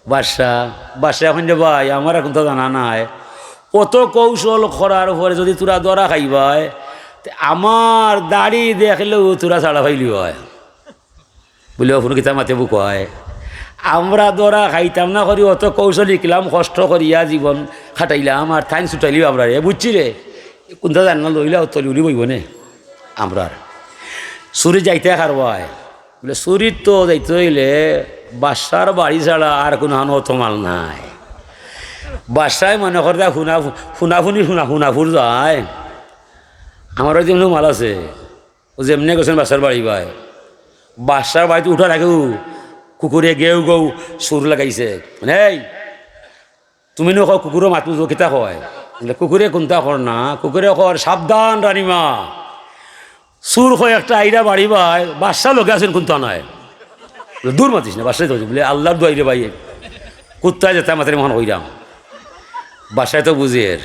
বাদশা। বাদশায় কইন, "রে ভাই, আমার আর কুন্তা জানা নাই, অত কৌশল করার পরে যদি তুরা ধরা খাইবায়, তে আমার দাড়ি দেখলেও তুরা ছাড়া পাইলিবায়।" বলে, "অখন কিতা মাতে বুকয়? আমরা ধরা খাইতাম না করি, অত কৌশল শিখলাম, কষ্ট করিয়া জীবন কাটাইলাম, আর তাইন ছুটাইলিও আমরারে, বুঝছি রে? কুন্তা জানে না, লইলা তলি উলি বইব নে আমরার। চুরি যাইতে কারবায়।" বলে, "চুরির তো যাইতে অইলে বাদশার বাড়ি ছাড়া আর কুনুখানো অত মাল নাই।" বাদশায় মনে করে, "হুনা, হুনাফুনি, হুনা, হুনাফুর যায়, আমার বাড়িত কুনু মাল আছে?" ও যেমনে গেছইন বাদশার বাড়ি বায়, বাদশার বাড়িত উঠার আগেউ কুকুরে গেউ গেউ সুর লাগাইছে, মানে, "এই, তুমি নু কও কুকুরর মাত বুঝো, কিতা কয়?" বলে, "কুকুরে কুন্তা কর না, কুকুরে কর, 'সাবধান রানীমা, চুর কয় একটা আইরা বাড়ি বায়, বাদশা লগে আছইন, কুন্তা নায়।" বলে, "দূর মাতিস না, বাদশায় তো।" বলে, "আল্লার দোয়াই রে ভাই, কুত্তায় যেতা মাতে মনে কইরাম।" বাদশায় তো বুঝের।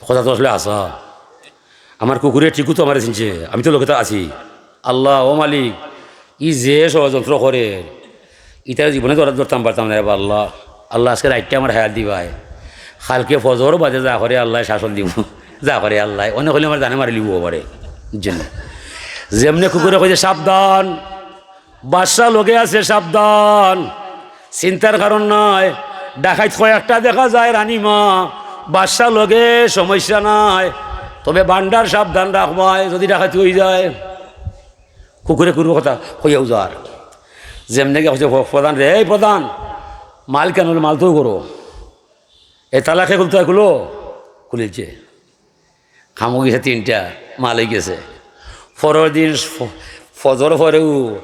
কথা তো আসলে হাছা। আমার কুকুরে ঠিকউ তো আমারে চিনছে, আমি তো লগে তো আছি। আল্লাহ, ও মালিক, ই যে ষড়যন্ত্র করের, ইতারে জীবনে ধরা, ধরতাম পারতাম না রে বা আল্লাহ। আল্লাহ, আজকে রাইতটা আমার হায়াত দিবায়, কালকে ফজর বাদে যা করে আল্লায় শাসন দিবো, যা করে আল্লায়, অনেক অইলে আমারে জানে মারিলিবো পারে। বুঝছইন নি? যেমনে কুকুরে কইছে, "সাবধান, বাদশা লগে আছে, সাবধান।" চিন্তার কারণ নাই, ডাকাইত কয়েকটা দেখা যায় রানীমা, বাদশা লগে, সমস্যা নাই, তবে ভান্ডার সাবধান রাখবায়, যদি ডাকাতি অইযায়। কুকুরে কুকুরর কথা কইয়াউ যার। যেমনে গিয়া কইছে, "প-, প্রধান রে, এই প্রধান, মাল কেনে?" বলে, "মাল তো করো, এই তালা কে খুলতে অয়, খুলো।" খুলিলছে। কাম অইগেছে তিনটা, মাল অইগেছে। পরর দিন ফ-, ফজর পরেউ,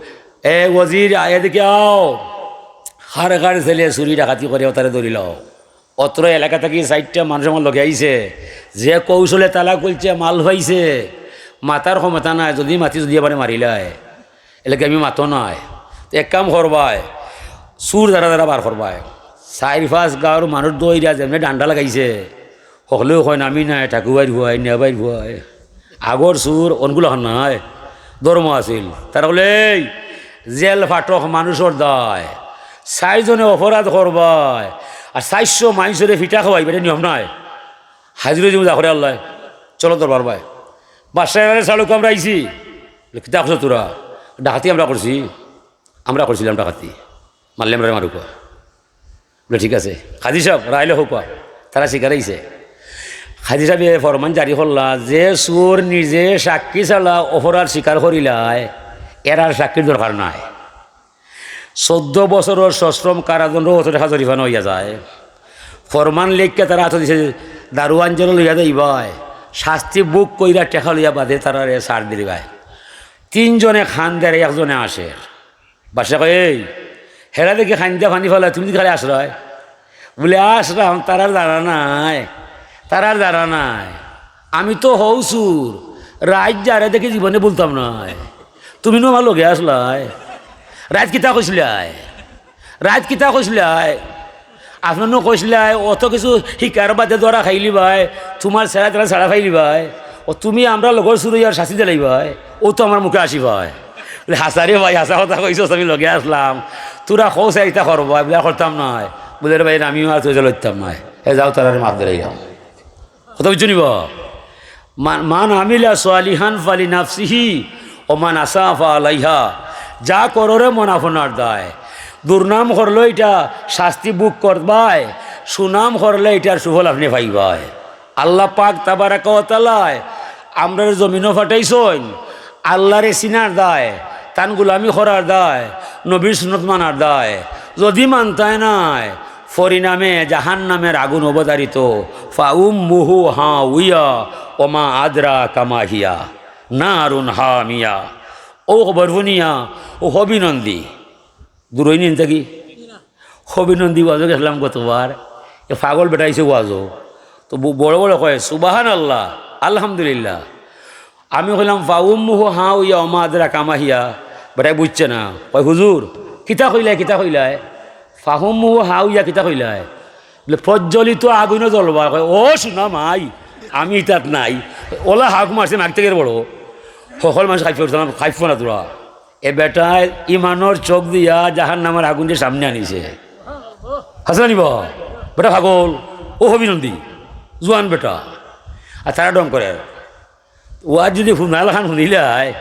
"এ ওজির, আয় এদিকে আও। কার কার ছেলে চুরি ডাকাতি করে, অতারে ধরিলাও।" অত্র এলাকা থাকি চাইরটা মানুষ আমার লগে আইছে, যে কৌশলে তালা খুলছে, মাল পাইছে, মাতার ক্ষমতা নাই, যদি মাতি যদি আমারে মারিলায়, এরলাগি আমি মাতো নায়। তো এক কাম করবায়, চুর যারা যারা বার করবায়, চাইর পাঁচ গাঁওর মানুষ দইরা যেমনে ডান্ডা লাগাইছে, হকলেউ কইন, "আমি নায়, ঠাকুভাইর পুয়ায়, নেবাইর পুয়ায়।" আগর চুর অনগুলা খান নায়, ধর্ম আছিল। তারা কইলে, "এই জেল ফাটক মানুষর দায়, চাইরজনে অপরাধ করবায়, আর চাইরশো মাইনষরে ফিটা খাওয়াইবা, ইটা নিয়ম নায়।" হাজির অইযিমু যা করে আল্লায়, চলো দরবার বায়। বাদশায় কইন, "চালুক, আমরা আইছি।" বলে, "কিতা করছো তোরা?" "ডাকাতি আমরা করছি।" "আমরা করছিলাম ডাকাতি, মারলে আমরারে মারুক্কা।" বলে, "ঠিক আছে, কাজী সাব, রায় লেখউক্কা।" তারা স্বীকার অইছে। কাজী সাবে ফরমান জারি করলা, যে চুর নিজে সাক্ষী ছাড়া অপরাধ স্বীকার করিলায়, এরার সাক্ষীর দরকার নাই। চৌদ্দ বছরর সশ্রম কারাদণ্ড, অত টেকা জরিমানা অইয়া যায়। ফরমান লেখিয়া তারা আতো দিছে, দারোয়ান যেন লইয়া যাইবায়, শাস্তি ভোগ কইরা টেকা লইয়া বাদে তারারে ছাড় দিবায়। তিনজনে খান দের, একজনে আসের। বাদশা কয়, "এই, হেরা দেখি খাইন্দা পানি ফালায়, তুমি দেখি খালি আশ্রয়?" বলে, "আশ্রাম, তারার জানা নাই, তারার জানা নাই। আমি তো হউ চুর, রাইত যারে দেখি জীবনে ভুলতাম নায়। তুমি নু আমার লগে আসলায়, রাইত কিতা কইছলায়? রাইত কিতা কইছলায়? আপনে নু কইছলায়, অত কিছু হিকার বাদে ধরা খাইলিবায়, তুমার ছেড়া তারা ছাড়া পাইলিবায়, অউ তুমি আমরার লগর চুর অইয়ার শাস্তি দিলাইবায়, অউ তো আমার মুখে আসিবায়।" বলে, "হাছা রে ভাই, হাছা কথা কইছস, আমি লগে আসলাম, তোরা কও চাই ইতা করবায়।" বলে, "আর করতাম নায়।" বলে, "রে ভাই, আমিও আর তোরে লইতাম নায়, হে যাও, তারারে মাফ দিলাইলাম।" কথা বুঝছো নি বা? মান, মান আমিলা সালিহান ফালি নাফসিহি ও মান আসা ফা আলাইহা। যা করো রে মন আপনার দায়। দুর্নাম করলে ইটা শাস্তি ভোগ করবায়, সুনাম করলে ইটার সুফল আপনে পাইবায়। আল্লাহ পাক তাবারাকা ওয়া তাআলায় আমরারে জমিনো পাঠাইছইন, আল্লাহরে চিনার দায়, তান গোলামি করার দায়, নবীর সুন্নত মানার দায়। যদি মানতায় নায়, পরিণামে জাহান্নামের আগুন অবধারিত। ফাউম্মুহু হাউইয়া ওমা আদরাকা মা হিয়া, নারুন হামিয়া। অউ খবর হুনিয়া অউ হবিনন্দী, দূরই নিন থাকি, হবিনন্দী ওয়াজো গেছলাম গতবার, এ পাগল বেটা আইছে ওয়াজো, তো ব-, বড় বড় কয়, "সুবহানাল্লাহ, আলহামদুলিল্লাহ।" আমি কইলাম, "ফাউম্মুহু হাউইয়া ওমা আদরাকা মা হিয়া।" বেটায় বুঝছে না, কয়, "হুজুর, কিতা কইলায়, কিতা কইলায়? ফাহুম্মুহু হাউইয়া কিতা কইলায়?" বলে, "প্রজ্বলিত আগুইনো জ্বলবা।" কয়, "ও সোনা মাই, আমি ইতাত নাই।" অলা হাউক মারছে, মাইক থাকি বড়। হকল মানুষ খাইফ, খাইফ না তোরা। এ বেটায় ইমানর চোখ দিয়া জাহান্নামের আগুনরে সামনে আনিছে। হাছা নি বা? বেটা পাগল, অউ হবিনন্দী, জুয়ান বেটা। আর তারা ঢং করের। ওয়াজ যদি হুনাল খান হুনিলায়,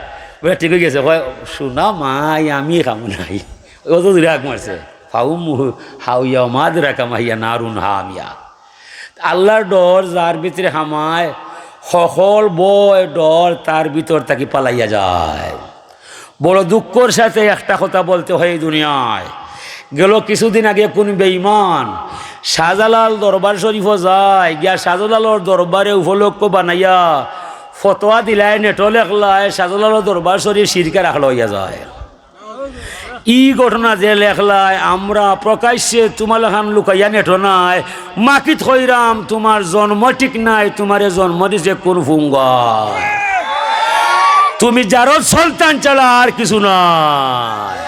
বেটা ঠিক অইগেছে, কয়, "সোনা মাই, আমি খামু নায়।" অউ তো দূরে হাউক মারছে। ফাহুম্মুহু হাউইয়া ওমা আদরাকা মা হিয়া নারুন হামিয়া। আল্লাহর ডর যার ভিতরে হামায়, হকল ভয় ডর তার ভিতর থাকি পালাইয়া যায়। বড় দুঃখর সাথে একটা কথা বলতে হয় এই দুনিয়ায়। গেল কিছুদিন আগে কোন বেঈমান শাহজালাল দরবার শরীফো যায়, গিয়া শাহজালালর দরবারে উপলক্ষ বানাইয়া ফতোয়া দিলায়, নেটো লেখলায়, শাহজালালর দরবার শরীফ শিরকে রাখলো অইয়া যায়। ই ঘটনা যে লেখলায়, আমরা প্রকাশ্যে তুমার লাখান লুকাইয়া নেটো নায়, মাকিত কইরাম, তুমার জন্ম ঠিক নাই, তুমারে জন্ম দিছে কোন ফুঙ্গায়? তুমি জারদ সন্তান ছাড়া আর কিছু নায়।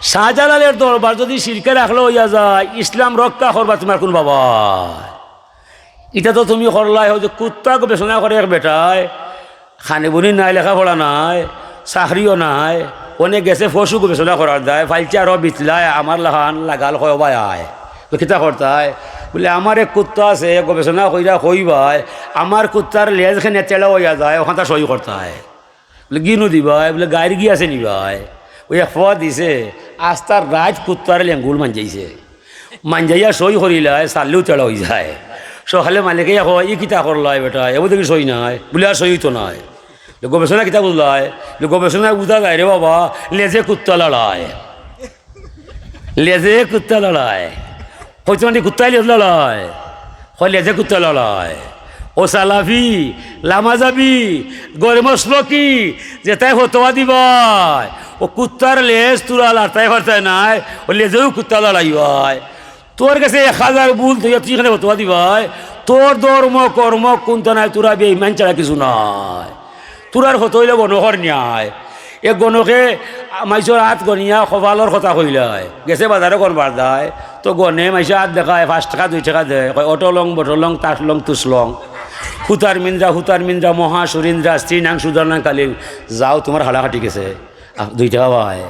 শাহজালালের দরবার যদি শিরকে রাখলো অইয়া যায়, ইসলাম রক্ষা করবা তুমার কোন বাবা? ইটা তো তুমি করলায়, অউ যে কুত্তা গবেষণা করে এক বেটায়, খানি বুনি নাই, লেখাপড়া নাই, চাকরিও নাই, অনে গেছে পশু গবেষণা করার দায়, ফাইলছে আরো বিতলায়, আমার লাখান লাগাল কয়, "ও ভাই আয়।" তো কিতা করতায়? বলে, "আমার এক কুত্তা আছে, গবেষণা কইরা কইবায়, আমার কুত্তার লেজ খেনে তেড়া অইয়া যায়, অখানতা সই করতায়।" বলে, "গিনু দিবায়?" বলে, "গাইর গি আছে নি ভাই?" অউ এক ফোয়া দিছে, আস্তা রাইত কুত্তার লেঙ্গুল মাঞ্জাইছে। মাঞ্জাইয়া সই করিলায়, ছাড়লেউ তেড়া অইযায়। সকালে মালিকে কয়, "ই কিতা করলায় বেটা? এবো দেখি সই নাই।" বলে, "আর সই অইতো নায়।" বলে, "গবেষণা কিতা বুঝলায়?" বলে, "গবেষণায় বুঝা যায় রে বাবা, লেজে কুত্তা লড়ায়।" লেজে কুত্তা লড়ায়। কইতো নানি কুত্তায় লেজ লড়ায়? কয় লেজে কুত্তা লড়ায়। ও সালাফি, লামা যাবি, গরে মসলকি, যেতায় ফতোয়া দিবায়, অউ কুত্তার লেজ তুরা লড়তায় পারতায় নায়, অউ লেজেউ কুত্তা লড়াইবায়। তোর গেছে এক হাজার ভুল থইয়া তুই ইখানে ফতোয়া দিবায়, তোর ধর্ম কর্ম কুন্তা নাই, তুরা বেঈমান ছাড়া কিছু নায়। তুরার ফতোয়া অইলে বনহর ন্যায়। এক গণকে মাইনষর আত গনিয়া কপালর কথা কইলায়, গেছে বাজারো গন বারদায়, তো গনে মাইনষর আত দেখায়, পাঁচ টেকা দুই টেকা দেয়, কয়, "অটো লং, বটো লং, তাস লং, তুস লং, হুতার মিন্দ্রা, হুতার মিন্দ্রা, মহা সুরিন্দ্রা, স্ত্রী নাং সুধা নাং কালিং, যাও, তুমার হাড়া কাটি গেছে।" আ, দুই টেকা পায়।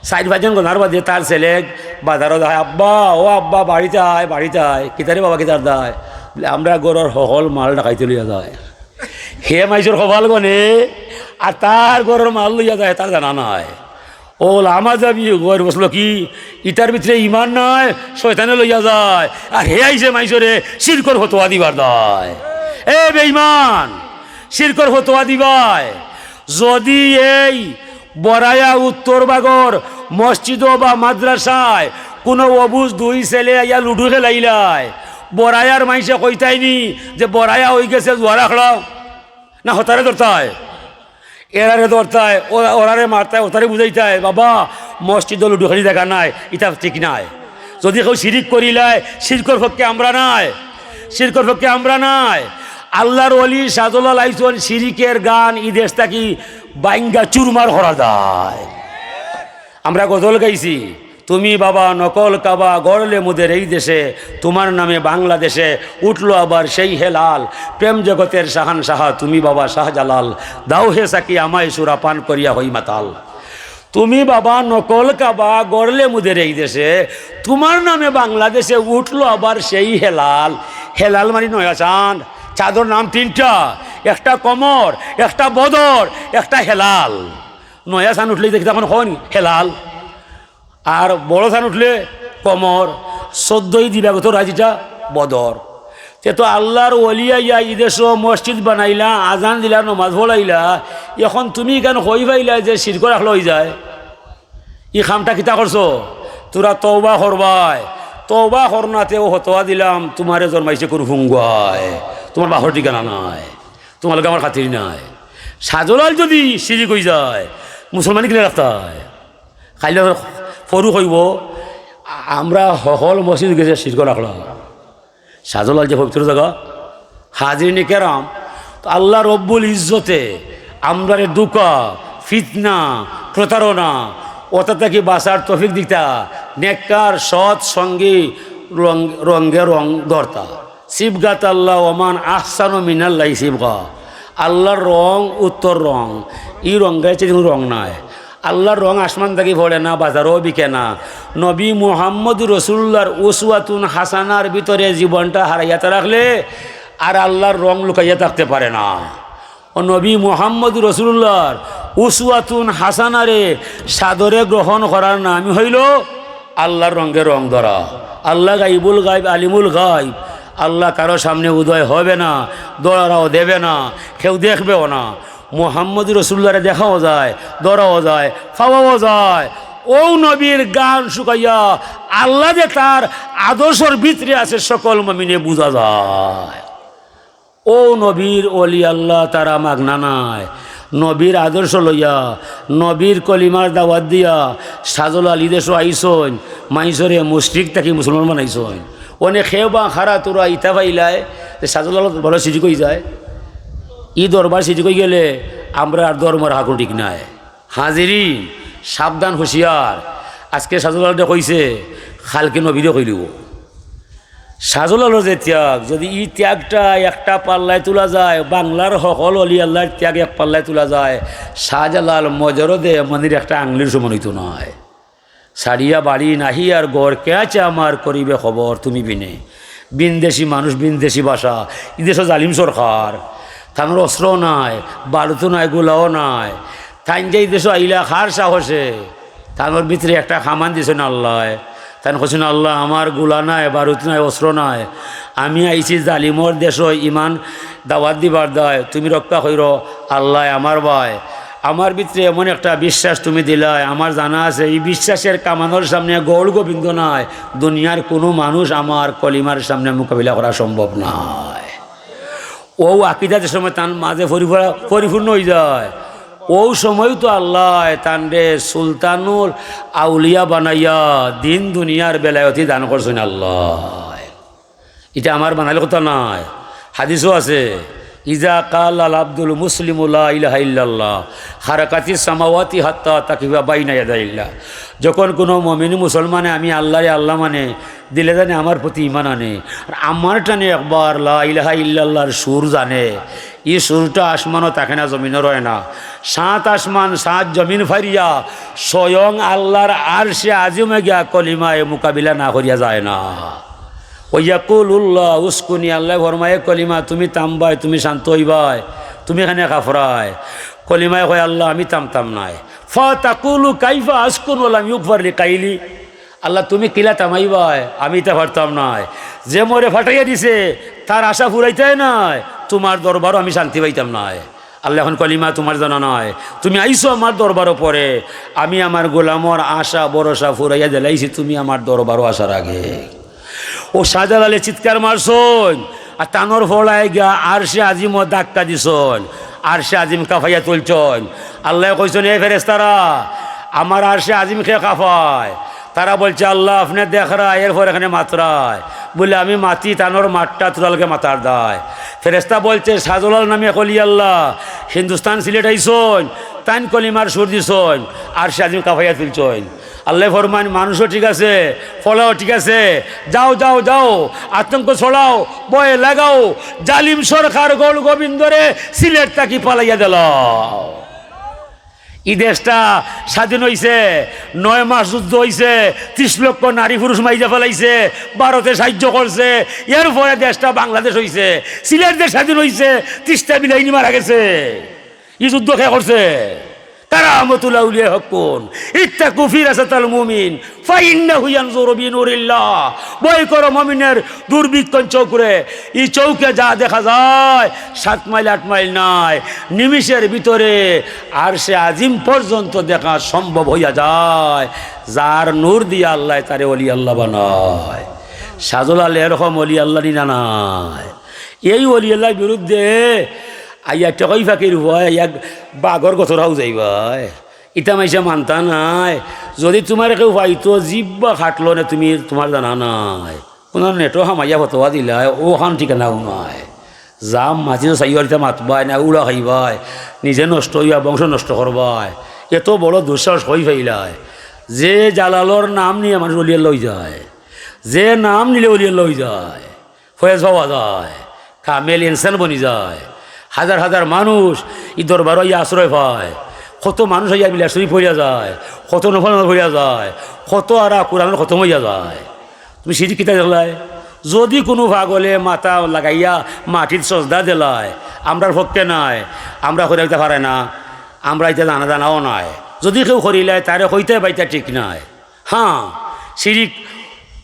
চাইর পাঁচজন গনার বাদে তার ছেলে বাজারো যায়, "আব্বা, ও আব্বা, বাড়িত আয়, বাড়িত আয়।" "কিতারে বাবা, কিতার দায়?" বলে, "আমরার ঘরর হকল মাল ডাকাইতে লইয়া যায়।" হে মাইনষর কপাল গনে, আর তার ঘরর মাল লইয়া যায়, তার জানা নাই। ও লামা যাবি, ঘর বসলো কি, ইটার ভিতরে ইমান নাই, শয়তানে লইয়া যায়, আর হে আইছে মাইনষরে শিরকর ফতোয়া দিবার দায়। এ বেঈমান, শিরকর ফতোয়া দিবায়। যদি এই বরায়া উত্তর বাগর মসজিদো বা মাদ্রাসায় কোনো অবুজ দুই ছেলে আইয়া লুডু খেলাইলায়, বরায়ার মাইনষে কইতায়নি যে বরায়া অইগেছে জুয়ার আখড়া? না, হতারে ধরতায়, এরারে ধরতায়, ওরা-, ওরারে মারতায়, ওতারে বুঝাইতায়, "বাবা, মসজিদো লুডু খেলি দেখা নাই, ইতা ঠিক নায়।" যদি কেউ শিরিক করিলায়, শিরকর পক্ষে আমরা নায়, শিরকর পক্ষে আমরা নায়। আল্লার ওলি শাহজালাল আইছইন শিরিকের গান ই দেশ থাকি বাইঙ্গা চুরমার করা যায়। আমরা গজল গাইছি, "তুমি বাবা নকল কাবা গড়লে মোদের এই দেশে, তোমার নামে বাংলাদেশে উঠলো আবার সেই হেলাল, প্রেম জগতের শাহানশাহ তুমি বাবা শাহজালাল, দাও হে সাকি আমায় সুরা পান করিয়া হই মাতাল।" তুমি বাবা নকল কাবা গড়লে মোদের এই দেশে, তোমার নামে বাংলাদেশে উঠলো আবার সেই হেলাল। হেলাল মানে নয়া চাঁদ, চাঁদর নাম তিনটা, একটা কমর, একটা বদর, একটা হেলাল। নয়া চান উঠলে দেখি তখন কন হেলাল, আর বড় চান উঠলে কমর, চোদ্দই দিবাগত রাইত ইটা বদর। তে তো আল্লার ওলি আইয়া ই দেশো মসজিদ বানাইলা, আজান দিলা, নমাজ পড়াইলা, এখন তুমি ইখান কই পাইলা যে শিরকর আখড়া অইযায়? ই কামটা কিতা করছো? তোরা তওবা করবায়, তওবা করো না, তেউ ফতোয়া দিলাম, তোমারে জন্মাইছে কুনু ফুঙ্গুয়ায়, তোমার বাপর ঠিকানা নাই, তোমার লগে আমার খাতির নাই। শাহজালাল যদি শিরিক অইযায়, মুসলমানি কিলা রাখতায়? কাইলে ফরু কইবো, "আমরা হকল মসজিদ গেছে শিরকর আখড়া।" শাহজালাল যে পবিত্র জাগা, হাজিরিনে কেরাম, তো আল্লা রব্বুল ইজ্জতে আমরারে ধুকা, ফিতনা, প্রতারণা, অতা থাকি বাঁচার তৌফিক দিতা, নেককার সৎ সঙ্গী রং-, রঙ্গে রং ধরতা। সিবগাত আল্লাহ ওমান আহসানু মিনাল্লাহি সিবগা। আল্লার রং উত্তর রং, ই রং গাইছে রং নায়। আল্লার রং আসমান থাকি পড়ে না, বাজারো বিকে না। নবী মুহাম্মদ রসুলুল্লাহর উসওয়াতুন হাসানার ভিতরে জীবনটা হারাইয়া রাখলে আর আল্লার রং লুকাইয়া থাকতে পারে না। ও নবী মুহাম্মদ রসুলুল্লাহর উসওয়াতুন হাসানারে সাদরে গ্রহণ করার নামই হইল আল্লার রঙ্গে রং ধরা। আল্লা গাইবুল গাইব, আলিমুল গাইব। আল্লা কারো সামনে উদয় হবে না, ধরাও দেবে না, কেউ দেখবেও না। মুহাম্মদ রসুলুল্লাহরে দেখাও যায়, ধরাও যায়, পাওয়াও যায়। ও নবীর গান শুকাইয়া আল্লা যে তার আদর্শর ভিতরে আছে, সকল মুমিনে বুঝা যায়। ও নবীর ওলি আল্লা তারা মাগনা নায়। নবীর আদর্শ লইয়া, নবীর কলিমার দাওয়াত দিয়া শাহজালাল ই দেশো আইছইন, মাইনষরে মুশরিক থাকি মুসলমান বানাইছইন। অনে কেউ বা খারা তোরা ইতা পাইলায় যে শাহজালাল বড় শিরিক অইযায়। ই দরবার শিরিক অইগেলে আমরার ধর্ম রাখা কুনু ঠিক নায়। হাজিরিন, সাবধান, হুঁশিয়ার। আজকে শাহজালালরে কইছে, কালকে নবীরে কইলিবো। শাহজালালর যে ত্যাগ, যদি ই ত্যাগটা একটা পাল্লায় তুলা যায়, বাংলার হকল অলি আল্লার ত্যাগ এক পাল্লায় তুলা যায়, শাহজালাল মজরদে মনির একটা আংলির সমান অইতো নায়। ছাড়িয়া বাড়ি নাহি আর ঘর, কে আছে আমার করিবে খবর তুমি বিনে। বিনদেশি মানুষ, বিনদেশি ভাষা, ই দেশো জালিম সরকার, তানর অস্ত্র নাই, বারুদও নাই, গুলাও নাই। তাইন যে ই দেশো আইলা কার সাহসে? তানর ভিতরে একটা কামান দিছইন আল্লায়। তাইন কইছইন, "আল্লা, আমার গুলা নাই, বারুদ নাই, অস্ত্র নাই। আমি আইছি জালিমর দেশো ইমান দাওয়াত দিবার দায়, তুমি রক্ষা কইরো, আল্লায় আমার ভাই।" আমার ভিতরে এমন একটা বিশ্বাস তুমি দিলায়, আমার জানা আছে, ই বিশ্বাসের কামানর সামনে গৌর গোবিন্দ নাই, দুনিয়ার কুনু মানুষ আমার কলিমার সামনে মোকাবিলা করা সম্ভব নায়। ও আকিদা যে সময় তান মাঝে পরিপূর্ণ, পরিপূর্ণ অইযায়, ও সময় তো আল্লায় তানরে সুলতানুল আউলিয়া বানাইয়া দিন দুনিয়ার বেলায়তি দান করছইন আল্লায়। ইটা আমার বানাইল কথা নায়, হাদিসও আছে। ইজা কালাল আব্দুল মুসলিমু লা ইলাহা ইল্লাল্লাহ, খারাকাতিস সামাওয়াতি হাত্তা তাকিফা বাইনা ইয়াদাইল্লাহ। যখন কোনো মমিন মুসলমানে আমি আল্লাহরে আল্লাহ মানে, দিলে জানে আমার প্রতি ইমান আনে, আর আমার টানে একবার লা ইলাহা ইল্লাল্লাহর সুর জানে, ই সুরটা আসমানও থাকে না, জমিনও রয় না। সাত আসমান, সাত জমিন ফারিয়া স্বয়ং আল্লাহর আরশে আজিমে গিয়া কলিমায় মোকাবিলা না করিয়া যায় না। ওয়া ইয়াকুলুল্লাহ উসকুনি, আল্লায় ফরমায়, "কলিমা, তুমি থামবায়, তুমি শান্ত অইবায়, তুমি কেনে কাফরায়।" কলিমায় কয়, "আল্লাহ, আমি থামতাম নায়।" ফা তাকুলু কাইফা আসকুন ওয়া লাম ইউগফার লি কাইলি, আল্লাহ, তুমি কিলা থামাইবায়, আমি ইতা পারতাম নায়। যে মোরে ফাটাইয়া দিছে, তার আশা ফুরাইতায় নায়, তুমার দরবারও আমি শান্তি পাইতাম নায়। আল্লাহ, এখন কলিমা তুমার জানা নায়, তুমি আইছো আমার দরবারও পরে, আমি আমার গোলামর আশা ভরসা ফুরাইয়া দিলাইছি, তুমি আমার দরবারও আসার আগে। ও শাহজালালে চিৎকার মারছইন, আর তানর ফলায় গিয়া আরশে আজিমও ধাক্কা দিছইন, আরশে আজিম কাঁপাইয়া তুলছইন। আল্লায় কইছইন, "এ ফেরেশতারা, আমার আরশে আজিম কে কাঁপায়?" তারা বলছে, "আল্লাহ, আপনে দেখরা, এরপর এখানে মাতরায়।" বলে, "আমি মাতি, তানর মাতটা তুলালকে মাতার দায়।" ফেরেশতা বলছে, "শাহজালাল নামে এক ওলি আল্লাহ, হিন্দুস্তান সিলেট আইছইন, তাইন কলিমার সুর দিছইন, আরশে আজিম কাঁপাইয়া তুলছইন।" আল্লায় ফরমাইন, "মানুষও ঠিক আছে, ফলাও ঠিক আছে, যাও, যাও, যাও, আতঙ্ক ছড়াও, ভয় লাগাও, জালিম সরকার গৌর গোবিন্দরে সিলেট থাকি ফালাইয়া দিলাও।" ই দেশটা স্বাধীন অইছে, নয় মাস যুদ্ধ অইছে, ত্রিশ লক্ষ নারী পুরুষ মাইরা ফালাইছে, ভারতে সাহায্য করছে, এরপরে দেশটা বাংলাদেশ অইছে, সিলেট দেশ স্বাধীন অইছে, তিস্তা বিলাইনি মারা গেছে। ই যুদ্ধ কে করছে? কারামাতুল আউলিয়া হাক্কুন। ইত্তাকু ফিরাসাতাল মুমিন, ফাইন্নাহু ইয়ানজুরু বিনুরিল্লাহ। ভয় করো মুমিনের দুর্বীক্ষণ চউখরে। ই চউখে যা দেখা যায়, সাত মাইল আট মাইল নায়, নিমিষের ভিতরে আরশে আজিম পর্যন্ত দেখা সম্ভব অইয়া যায়। যার নূর দিয়া আল্লায় তারে ওলি আল্লাহ বানায়। শাহজালাল এরকম ওলি আল্লাহ নি না নায়? এই ওলি আল্লাহর বিরুদ্ধে আইয়া টেকই ফাঁকির ভয়, আইয়া বাঘর গতরাও যাইবায়। ইতা মাইনষে মানতা নায়। যদি তুমারে কেউ পাইতো, জিব্বা কাটলো নে, তুমি, তুমার জানা নাই। কুনু নেটো হামাইয়া ফতোয়া দিলায়, অখান ঠিকানাও নাই। যা মাতিছো চাইও আর ইতা মাতবায় না, উড়া খাইবায়, নিজে নষ্ট অইয়া বংশ নষ্ট করবায়। এত বড় দুঃসাহস কই পাইলায়? যে জালালর নাম নিয়া মানুষ ওলি আল্লাহ অইযায়, যে নাম নিলে ওলি আল্লাহ অইযায়, ফয়েজ পাওয়া যায়, কামেল ইনসান বনি যায়। হাজার হাজার মানুষ ই দরবারো আইয়া আশ্রয় পায়। কত মানুষ আইয়া মিলাদ শরীফ পড়িয়া যায়, কত নফল নামাজ পড়িয়া যায়, কত আরা কোরআনর খতম অইয়া যায়। তুমি শিরিক কিতা দেখলায়? যদি কুনু পাগলে মাথা লাগাইয়া মাটিত সজদা দিলায়, আমরার পক্ষে নায়, আমরা করিয়া দিতা পারে না, আমরা ইতা জানা জানাও নায়। যদি কেউ করিলায়, তারে কইতায় পারতায় ঠিক নায়। হ্যাঁ, শিরিক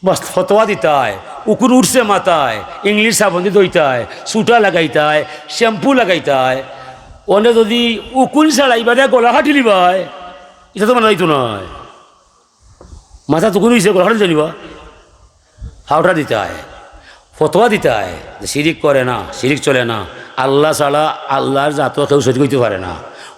বস-, ফতোয়া দিতায়, উকুন উঠছে মাথায়, ইংলিশ সাবন দি ধইতায়, সুটা লাগাইতায়, শ্যাম্পু লাগাইতায়, অনে যদি উকুন ছাড়াইবা দে গলা কাটিলিবায়, ইতা তো মানা যাইতো নায়। মাথাত উকুন অইছে, গলা কাটিলিবা, পাউডার দিতায়, ফতোয়া দিতায় যে শিরিক করে না, শিরিক চলে না, আল্লাহ ছাড়া আল্লাহর জাতো কেউ শরিক অইতে পারে না।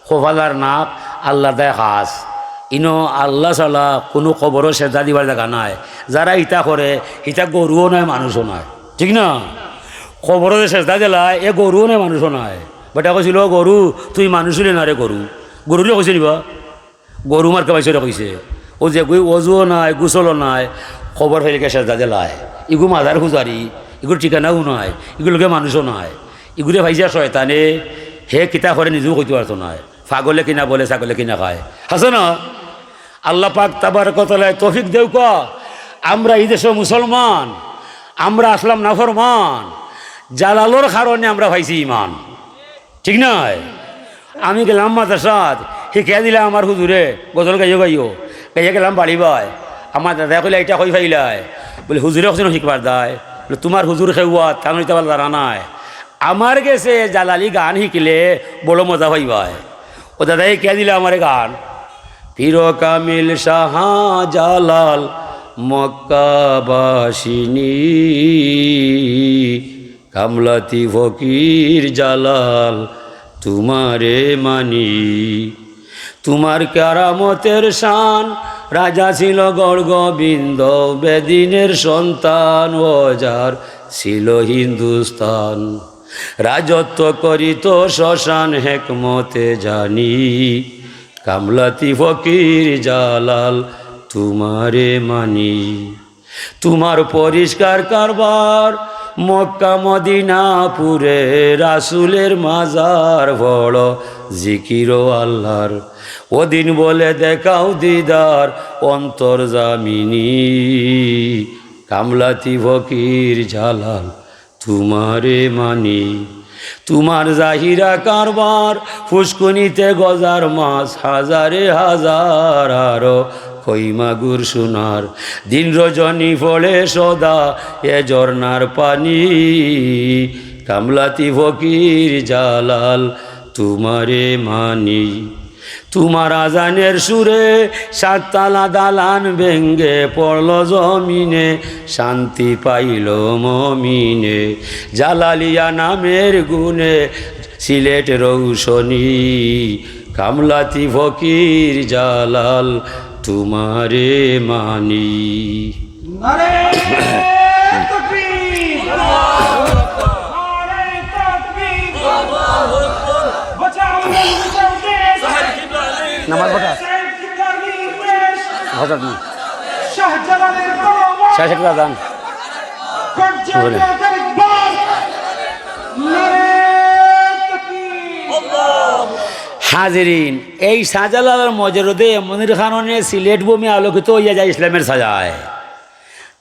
কপাল আর নাক আল্লাহর দায় খাস। ইনো আল্লাহ ছাড়া কুনু কবরো সেজদা দিবার জাগা নাই। যারা ইতা করে, ইতা গরুও নায়, মানুষও নায়, ঠিক না? কবরো যে সেজদা দিলায়, এ গরুও নায়, মানুষও নায়। বেটায় কইছিল, "ও গরু, তুই মানুষ অইলে না রে গরু।" গরুরে কইছে নি বা? গরু মার্কা পাইছরে কইছে। অউ যেগুর অজুও নাই, গোসলও নাই, কবর ফাইলকে সেজদা দিলায়। ইগু মাজার পূজারি, ইগুর ঠিকানাও নাই, ইগুর লগে মানুষও নাই। ইগুরে পাইছে শয়তানে, হে কিতা করে নিজেও কইতে পারতো নায়। পাগলে কিনা বলে, ছাগলে কিনা খায়। আছে না? আল্লাহ পাক তাবারক ওয়া তাআলায় তৌফিক দেউক্কা। আমরা ই দেশো মুসলমান, আমরা আছলাম নাফরমান। জালালর কারণে আমরা পাইছি ইমান। ঠিক নায়? আমি গেলাম মাদ্রাসাত, হিকাইয়া দিলা আমার হুজুরে, গজল গাইও গাইও। গাইয়া গেলাম বাড়ি বায়। আমার দাদায় কইলা, "ইটা কই পাইলায়?" বলে, "হুজুরে কইছইন হিকবার দায়।" বলে, "তুমার হুজুর কেউয়া, তান ইতা বালা জানা নাই। আমার গেছে জালালি গান হিকলে বড় মজা পাইবায়।" অউ দাদায় হিকাইয়া দিলা আমারে গান। পীর কামিল শাহ জালাল মক্কাবাসিনী, কামলাতি ফকির জালাল তুমারে মানি। তুমার কেরামতের শান, রাজা ছিল গৌর গোবিন্দ, বেদিনের সন্তান, অজার ছিল হিন্দুস্তান। রাজত্ব করিত শ্মশান হেকমতে জানি, কামলাতি ফকির জালাল তুমারে মানি। তুমার পরিষ্কার কারবার মক্কা মদিনাপুরে, রাসুলের মাজার বড় জিকির ও আল্লাহর। ওদিন বলে দেখাও দিদার অন্তর জামিনি, কামলাতি ফকির জালাল তুমারে মানি। তুমার জাহিরা কারবার ফুসকুনিতে গজার মাছ হাজারে হাজার, আরো কই মাগুর সোনার। দিন রজনী ফলে সদা এ ঝর্ণার পানি, কামলাতি ফকির জালাল তুমারে মানি। তুমার আজানের সুরে সাততলা দালান ভেঙ্গে পড়ল জমিনে, শান্তি পাইল মমিনে। জালালিয়া নামের গুণে সিলেট রৌশনি, কামলাতি ফকির জালাল তুমারে মানি। নারে তকবীর! নারে তকবীর! বাঁচাও, বাঁচাও দেশ! নামাজ পড়া। সাহেব কিবলার নির্দেশ! হজরত নি। শাহজালালের তলোয়ার! শেষ একটা আজান। গর্জে বলে। আজানের বাঁশি! নারে তকবীর! হাজিরিন, এই শাহজালাল মজরুদে এমনির কারণে সিলেট ভূমি আলোকিত অইয়া যায় ইসলামের ছায়ায়।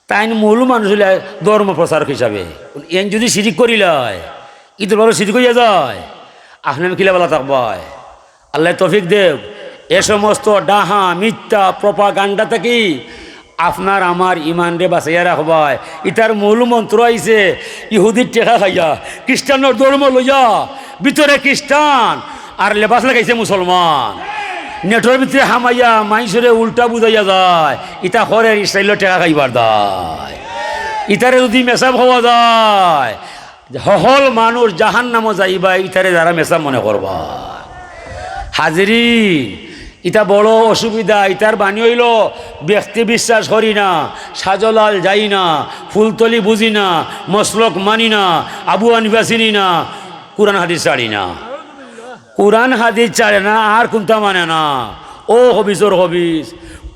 তাইন মূল মানুষ অইলা ধর্ম প্রচারক হিসাবে। এন যুদি শিরিক করিলায়, ই তো বড় শিরিক অইয়া যায়। আপনে আমি কিলা বালা থাকবায়? আল্লায় তৌফিক দেউক। এ সমস্ত ডাহা, মিথ্যা, প্রপাগান্ডা থাকি আপনার আমার ইমানরে বাঁচাইয়া রাখবায়। ইতার মূল মন্ত্র আইছে ইহুদির টেকা খাইয়া, খ্রিস্টানর ধর্ম লইয়া, ভিতরে খ্রিস্টান আর লেবাস লাগাইছে মুসলমান। নেটর ভিতরে হামাইয়া মাইনষরে উল্টা বুঝাইয়া যায়, ইতা করের ইসরাইলর টেকা খাইবার দায়। ইতারে যুদি মেসাব কওয়া যায়, হকল মানুষ জাহান্নামো যাইবা, ইতারে যারা মেসাব মনে করবা। হাজিরিন, ইতা বড় অসুবিধা। ইতার বাণী অইলো, ব্যক্তি বিশ্বাস করি না, শাহজালাল যাই না, ফুলতলি বুঝি না, মসলক মানি না, আবু হানিফা চিনি না, কুরআন হাদিস ছাড়ি না। কুরআন হাদিস ছাড়ে না, আর কুনতা মানে না। ও খবিছর খবিছ,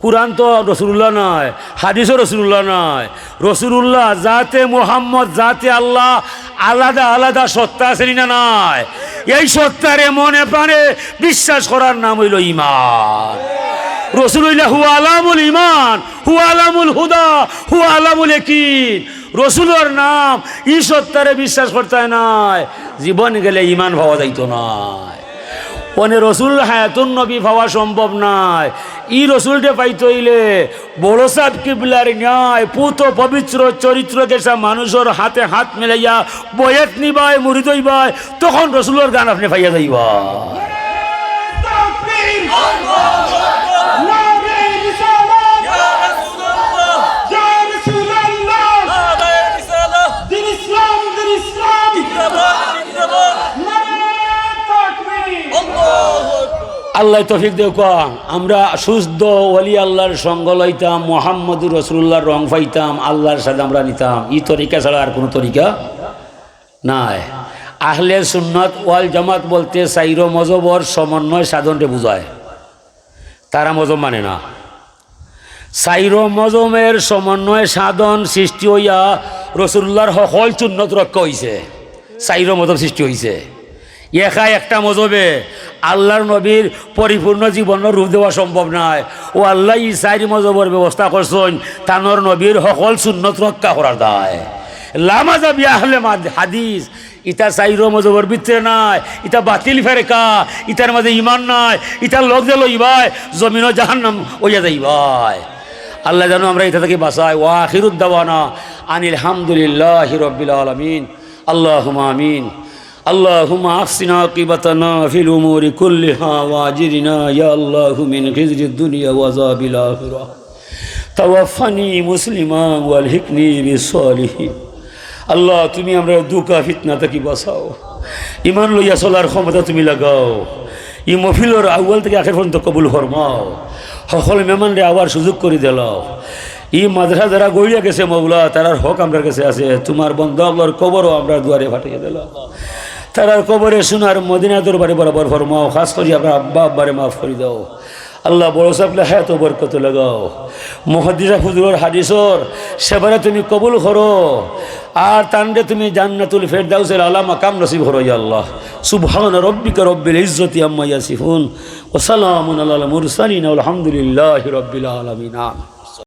কুরআন তো রসুলুল্লাহ নায়, হাদিসও রসুলুল্লাহ নায়। রসুলুল্লাহ, জাতে মুহাম্মদ, জাতে আল্লাহ, আলাদা আলাদা সত্তা আছে নি না নাই? এই সত্তারে মনে প্রাণে বিশ্বাস করার নাম অইলো ইমান। রসুল অইলা হুয়া আলামুল ইমান, হুয়া আলামুল হুদা, হুয়া আলামুল ইয়াকিন। রসুলর নাম, ই সত্তারে বিশ্বাস করতায় নায়, জীবন গেলে ইমান পাওয়া যাইতো নায়। অনে রসুল হায়াতুন নবী পাওয়া সম্ভব নায়। ই রসুলরে পাইতে অইলে বড় সাব কিবলার ন্যায় পুত পবিত্র চরিত্র গেছা মানুষর হাতে হাত মিলাইয়া বয়াত নিবায়, মুরিদ অইবায়, তখন রসুলর গান আপনে পাইয়া যাইবা। তাকবীর! নারে রিসালাত! ইয়া রাসূলুল্লাহ! ইয়া রাসূলুল্লাহ! নারে রিসালাত! দ্বীন ইসলাম, দ্বীন ইসলাম! জিন্দাবাদ, জিন্দাবাদ! নারে তাকবীর! আল্লাহ তৌফিক দেউক্কা, আমরা শুদ্ধ ওলি আল্লাহর সঙ্গ লইতাম, মুহাম্মদুর রসুলুল্লাহর রং পাইতাম, আল্লাহর সাথে আমরা নিতাম। ই তরিকা ছাড়া আর কুনু তরিকা নাই। আহলে সুন্নাত ওয়াল জামাত বলতে চাইরো মজহবর সমন্বয় সাধনরে বুঝায়। তারা মজহব মানে না। চাইরো মজহবের সমন্বয় সাধন সৃষ্টি অইয়া রসুলুল্লাহর হকল সুন্নত রক্ষা অইছে। চাইরো মজহব সৃষ্টি অইছে। একা একটা মজহবে আল্লাহর নবীর পরিপূর্ণ জীবনর রূপ দেওয়া সম্ভব নায়। ও আল্লায় ই চাইর মজহবর ব্যবস্থা করছইন, তানর নবীর হকল সুন্নত রক্ষা করার দায়। লা মাজহাবি আহলে মাদ-, হাদিস, ইতা চাইরো মজহবর ভিতরে নাই, ইতা বাতিল ফেরকা, ইতার মাঝে ইমান নাই, ইতার লগ যে লইবায়, জমিনো জাহান্নাম অইয়া যাইবায়। আল্লাহ জানো আমরা ইতা থাকি বাঁচায়। ওয়া আখিরুদ দাওয়ানা আনিল হামদুলিল্লাহি রাব্বিল আলামিন। আল্লাহুম্মা আমিন। اللهم أحسن عاقبتنا في الأمور كلها وأجرنا يا الله من خزي الدنيا وعذاب الآخرة। توفني مسلما وألحقني بالصالحين। আল্লাহ, তুমি আমরারে ধোঁকা ফিতনা থাকি বাঁচাও, ইমান লইয়া চলার ক্ষমতা তুমি লাগাও। ই মহফিলর আউয়াল থাকি আখের পর্যন্ত কবুল ফরমাও। হকল মেহমানরে আওয়ার সুযোগ করি দিলাও। ই মাদ্রাসা যারা গড়িয়া গেছে মৌলা, তারার হক আমরার কাছে আছে। তুমার বন্দা অকলর কবরও আমরার দুয়ারে পাঠাইয়া দিলাও। তারার কবরে সোনার মদিনা দরবারে বরাবর ফরমাও। খাছ করি আমরার আব্বা আব্বারে মাফ করি দাও। আল্লাহ, বড় সাবরে হায়াতো বরকত লাগাও। মুহাদ্দিস হুজুরর হাদিসর সেবারে তুমি কবুল করো। আর তানরে তুমি জান্নাতুল ফেরদাউসের আলা মাকাম নসিব করো, ইয়া আল্লাহ। সুবহান রাব্বিকা রাব্বিল ইজ্জতি আম্মা ইয়াসিফুন। ওয়া সালামুন আলাল মুরসালিন। ওয়াল হামদুলিল্লাহি রাব্বিল আলামিন। আমিন।